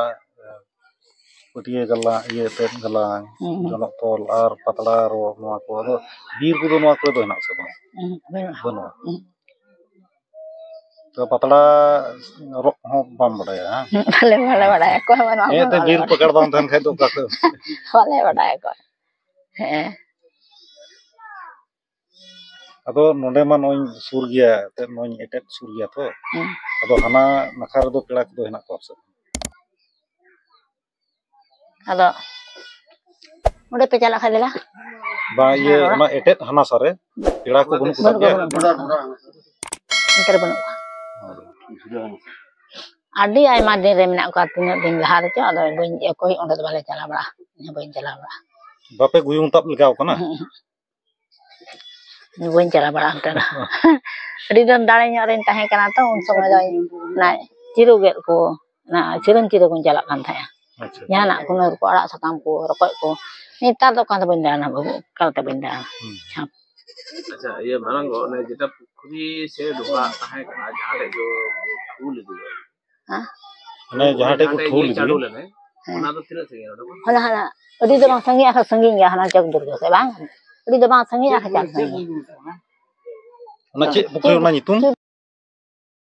ᱯᱟᱹᱴᱭᱟᱹ ᱜᱟᱞᱟᱝ, ᱤᱭᱟᱹ ᱮᱱᱛᱮᱫ ᱜᱟᱞᱟᱝ, ᱦᱩᱸ, ᱦᱩᱸ᱾ ᱡᱚᱱᱚᱜ ᱛᱚᱞ ᱟᱨ ᱯᱟᱛᱲᱟ ᱨᱚᱜ, ᱱᱚᱣᱟ ᱠᱚ, ᱟᱫᱚ ᱵᱤᱨ ᱠᱚᱫᱚ ᱱᱚᱣᱟ ᱠᱚᱨᱮ ᱫᱚ ᱦᱮᱱᱟᱜ ᱥᱮ ᱵᱟᱝ? ᱦᱩᱸ, ᱵᱟᱹᱱᱩᱜᱼᱟ᱾ ᱵᱟᱹᱱᱩᱜᱼᱟ᱾ ᱦᱩᱸ᱾ ᱛᱚ, ᱯᱟᱛᱲᱟ ᱨᱚᱜ ᱦᱚᱸ ᱵᱟᱢ ᱵᱟᱰᱟᱭᱟ, ᱦᱮᱸ? ᱵᱟᱞᱮ, ᱵᱟᱞᱮ ᱵᱟᱲᱟᱭᱟ, ᱚᱠᱚᱭ ᱦᱚᱸ ᱵᱟᱹᱱᱩᱜᱼᱟ, ᱦᱮᱸ, ᱚᱠᱚᱭ ᱛᱚ, ᱦᱚᱸ ᱵᱟᱞᱮ ᱵᱤᱨ ᱵᱟᱲᱟᱭᱟ᱾ ᱯᱟᱠᱟᱲ ᱵᱟᱝ ᱛᱟᱦᱮᱱ ᱠᱷᱟᱡ ᱫᱚ ᱚᱠᱟ ᱠᱷᱚᱡ? ᱵᱟᱞᱮ ᱵᱟᱰᱟᱭᱟ ᱚᱠᱚᱭ᱾ ᱦᱮᱸ᱾ ᱟᱫᱚ ᱱᱚᱰᱮ ᱢᱟ ᱱᱚᱜᱼᱚᱭ ᱥᱩᱨ ᱜᱮᱭᱟ, ᱮᱱᱛᱮᱫ ᱱᱚᱜᱼᱚᱭ ᱮᱴᱮᱫ ᱥᱩᱨ ᱜᱮᱭᱟ ᱛᱚ᱾ ᱦᱩᱸ᱾ ᱟᱫᱚ ᱦᱟᱱᱟ ᱱᱟᱠᱷᱟ ᱨᱮᱫᱚ ᱯᱮᱲᱟ ᱠᱚᱫᱚ ᱦᱮᱱᱟᱜ ᱠᱚᱣᱟ ᱥᱮ? ᱟᱫᱚ ᱚᱸᱰᱮ ᱯᱮ ᱪᱟᱞᱟᱜ ᱠᱷᱟᱡ ᱫᱮᱞᱟ᱾ ᱵᱟᱝ, ᱤᱭᱟᱹ, ᱦᱮᱸ, ᱚᱱᱟ ᱮᱴᱮᱫ ᱦᱟᱱᱟ ᱥᱟᱨᱮ ᱯᱮᱲᱟ ᱠᱚ ᱵᱟᱹᱱᱩᱜ ᱠᱚ ᱵᱟᱹᱱᱩᱜ ᱛᱟᱯᱮᱭᱟ? ᱠᱚᱣᱟ, ᱵᱟᱹᱱᱩᱜ ᱠᱚᱣᱟ᱾ ᱚᱱᱛᱮ ᱨᱮ ᱵᱟᱹᱱᱩᱜ ᱠᱚᱣᱟ᱾ ᱟᱹᱰᱤ ᱟᱭᱢᱟ ᱫᱤᱱ ᱨᱮ ᱢᱮᱱᱟᱜ ᱠᱚᱣᱟ, ᱛᱤᱱᱟᱹᱜ ᱫᱤᱱ ᱞᱟᱦᱟ ᱨᱮᱪᱚ, ᱟᱫᱚ ᱵᱟᱹᱧ, ᱚᱠᱚᱭ ᱚᱸᱰᱮ ᱫᱚ ᱵᱟᱞᱮ ᱪᱟᱞᱟᱣ ᱵᱟᱲᱟᱜᱼᱟ, ᱤᱧ ᱦᱚᱸ ᱵᱟᱹᱧ ᱪᱟᱞᱟᱣ ᱵᱟᱲᱟᱜᱼᱟ᱾ ᱵᱟᱯᱮ ᱜᱩᱭᱩᱝ ᱛᱟᱵ ᱞᱮᱜᱟᱣ ᱠᱟᱱᱟ? ᱦᱩᱸ, ᱦᱩᱸ᱾ ᱵᱟᱹᱧ ᱪᱟᱞᱟᱣ ᱵᱟᱲᱟᱜᱼᱟ ᱚᱱᱛᱮ ᱫᱚ᱾ ᱟᱹᱰᱤ ᱫᱤᱱ ᱫᱟᱲᱮ ᱧᱚᱜ ᱨᱤᱧ ᱛᱟᱦᱮᱸ ᱠᱟᱱᱟ ᱛᱚ, ᱩᱱ ᱥᱚᱢᱚᱭ ᱫᱚ ᱚᱱᱟ ᱪᱤᱨᱩ ᱜᱮᱫ ᱠᱚ, ᱚᱱᱟ ᱥᱤᱨᱟᱹᱢ ᱪᱤᱨᱩ ᱠᱚᱧ ᱪᱟᱞᱟᱜ ᱠᱟᱱ ᱛᱟᱦᱮᱸᱜᱼᱟ᱾ ᱟᱪᱪᱷᱟ᱾ ᱡᱟᱦᱟᱱᱟᱜ ᱠᱚ, ᱱᱟᱹᱨ ᱠᱚ, ᱟᱲᱟᱜ ᱥᱟᱠᱟᱢ ᱠᱚ, ᱨᱚᱠᱚᱡ ᱠᱚ, ᱱᱮᱛᱟᱨ ᱫᱚ ᱚᱠᱟ ᱫᱚ ᱵᱟᱹᱧ ᱫᱟᱬᱟᱱᱟ ᱵᱟᱹᱵᱩ, ᱮᱠᱟᱞ ᱛᱮ ᱵᱟᱹᱧ ᱫᱟᱬᱟᱱᱟ᱾ ᱦᱩᱸ᱾ ᱟᱪᱪᱷᱟ, ᱤᱭᱟᱹ ᱢᱟᱨᱟᱝ ᱜᱚ, ᱚᱱᱮ ᱡᱮᱴᱟ ᱯᱩᱠᱷᱨᱤ ᱥᱮ ᱰᱚᱵᱷᱟᱜ ᱛᱟᱦᱮᱸ ᱠᱟᱱᱟ, ᱡᱟᱦᱟᱸ ᱴᱷᱮᱡ ᱠᱚ ᱛᱩᱞ ᱤᱫᱤᱭᱟ, ᱦᱮᱸ? ᱚᱱᱮ ᱡᱟᱦᱟᱸ ᱴᱷᱮᱡ ᱠᱚ ᱡᱟᱦᱟᱸ ᱴᱷᱮᱡ ᱛᱩᱞ ᱤᱭᱟᱹ ᱤᱫᱤᱭᱟ? ᱪᱟᱰᱚ ᱞᱮᱱᱟᱭ, ᱦᱮᱸ᱾ ᱚᱱᱟ ᱫᱚ ᱛᱤᱱᱟᱹᱜ ᱥᱟᱺᱜᱤᱧᱟ ᱚᱸᱰᱮ ᱠᱷᱚᱱ? ᱦᱟᱱᱟ, ᱦᱟᱱᱟ, ᱟᱹᱰᱤ ᱫᱚ ᱵᱟᱝ ᱥᱟᱺᱜᱤᱧᱟ, ᱟᱨᱦᱚᱸ ᱥᱟᱺᱜᱤᱧ ᱜᱮᱭᱟ, ᱦᱟᱱᱟ ᱪᱚᱠ ᱫᱩᱨᱜᱟᱹ ᱥᱮᱫ ᱵᱟᱝ? ᱟᱹᱰᱤ ᱫᱚ ᱵᱟᱝ ᱥᱟᱺᱜᱤᱧᱟ, ᱟᱨᱦᱚᱸ ᱪᱟᱞᱟᱜ ᱥᱟᱺᱜᱤᱧ᱾ ᱚᱱᱟ ᱪᱮᱫ ᱯᱩᱠᱷᱨᱤ, ᱚᱱᱟ ᱧᱩᱛᱩᱢ?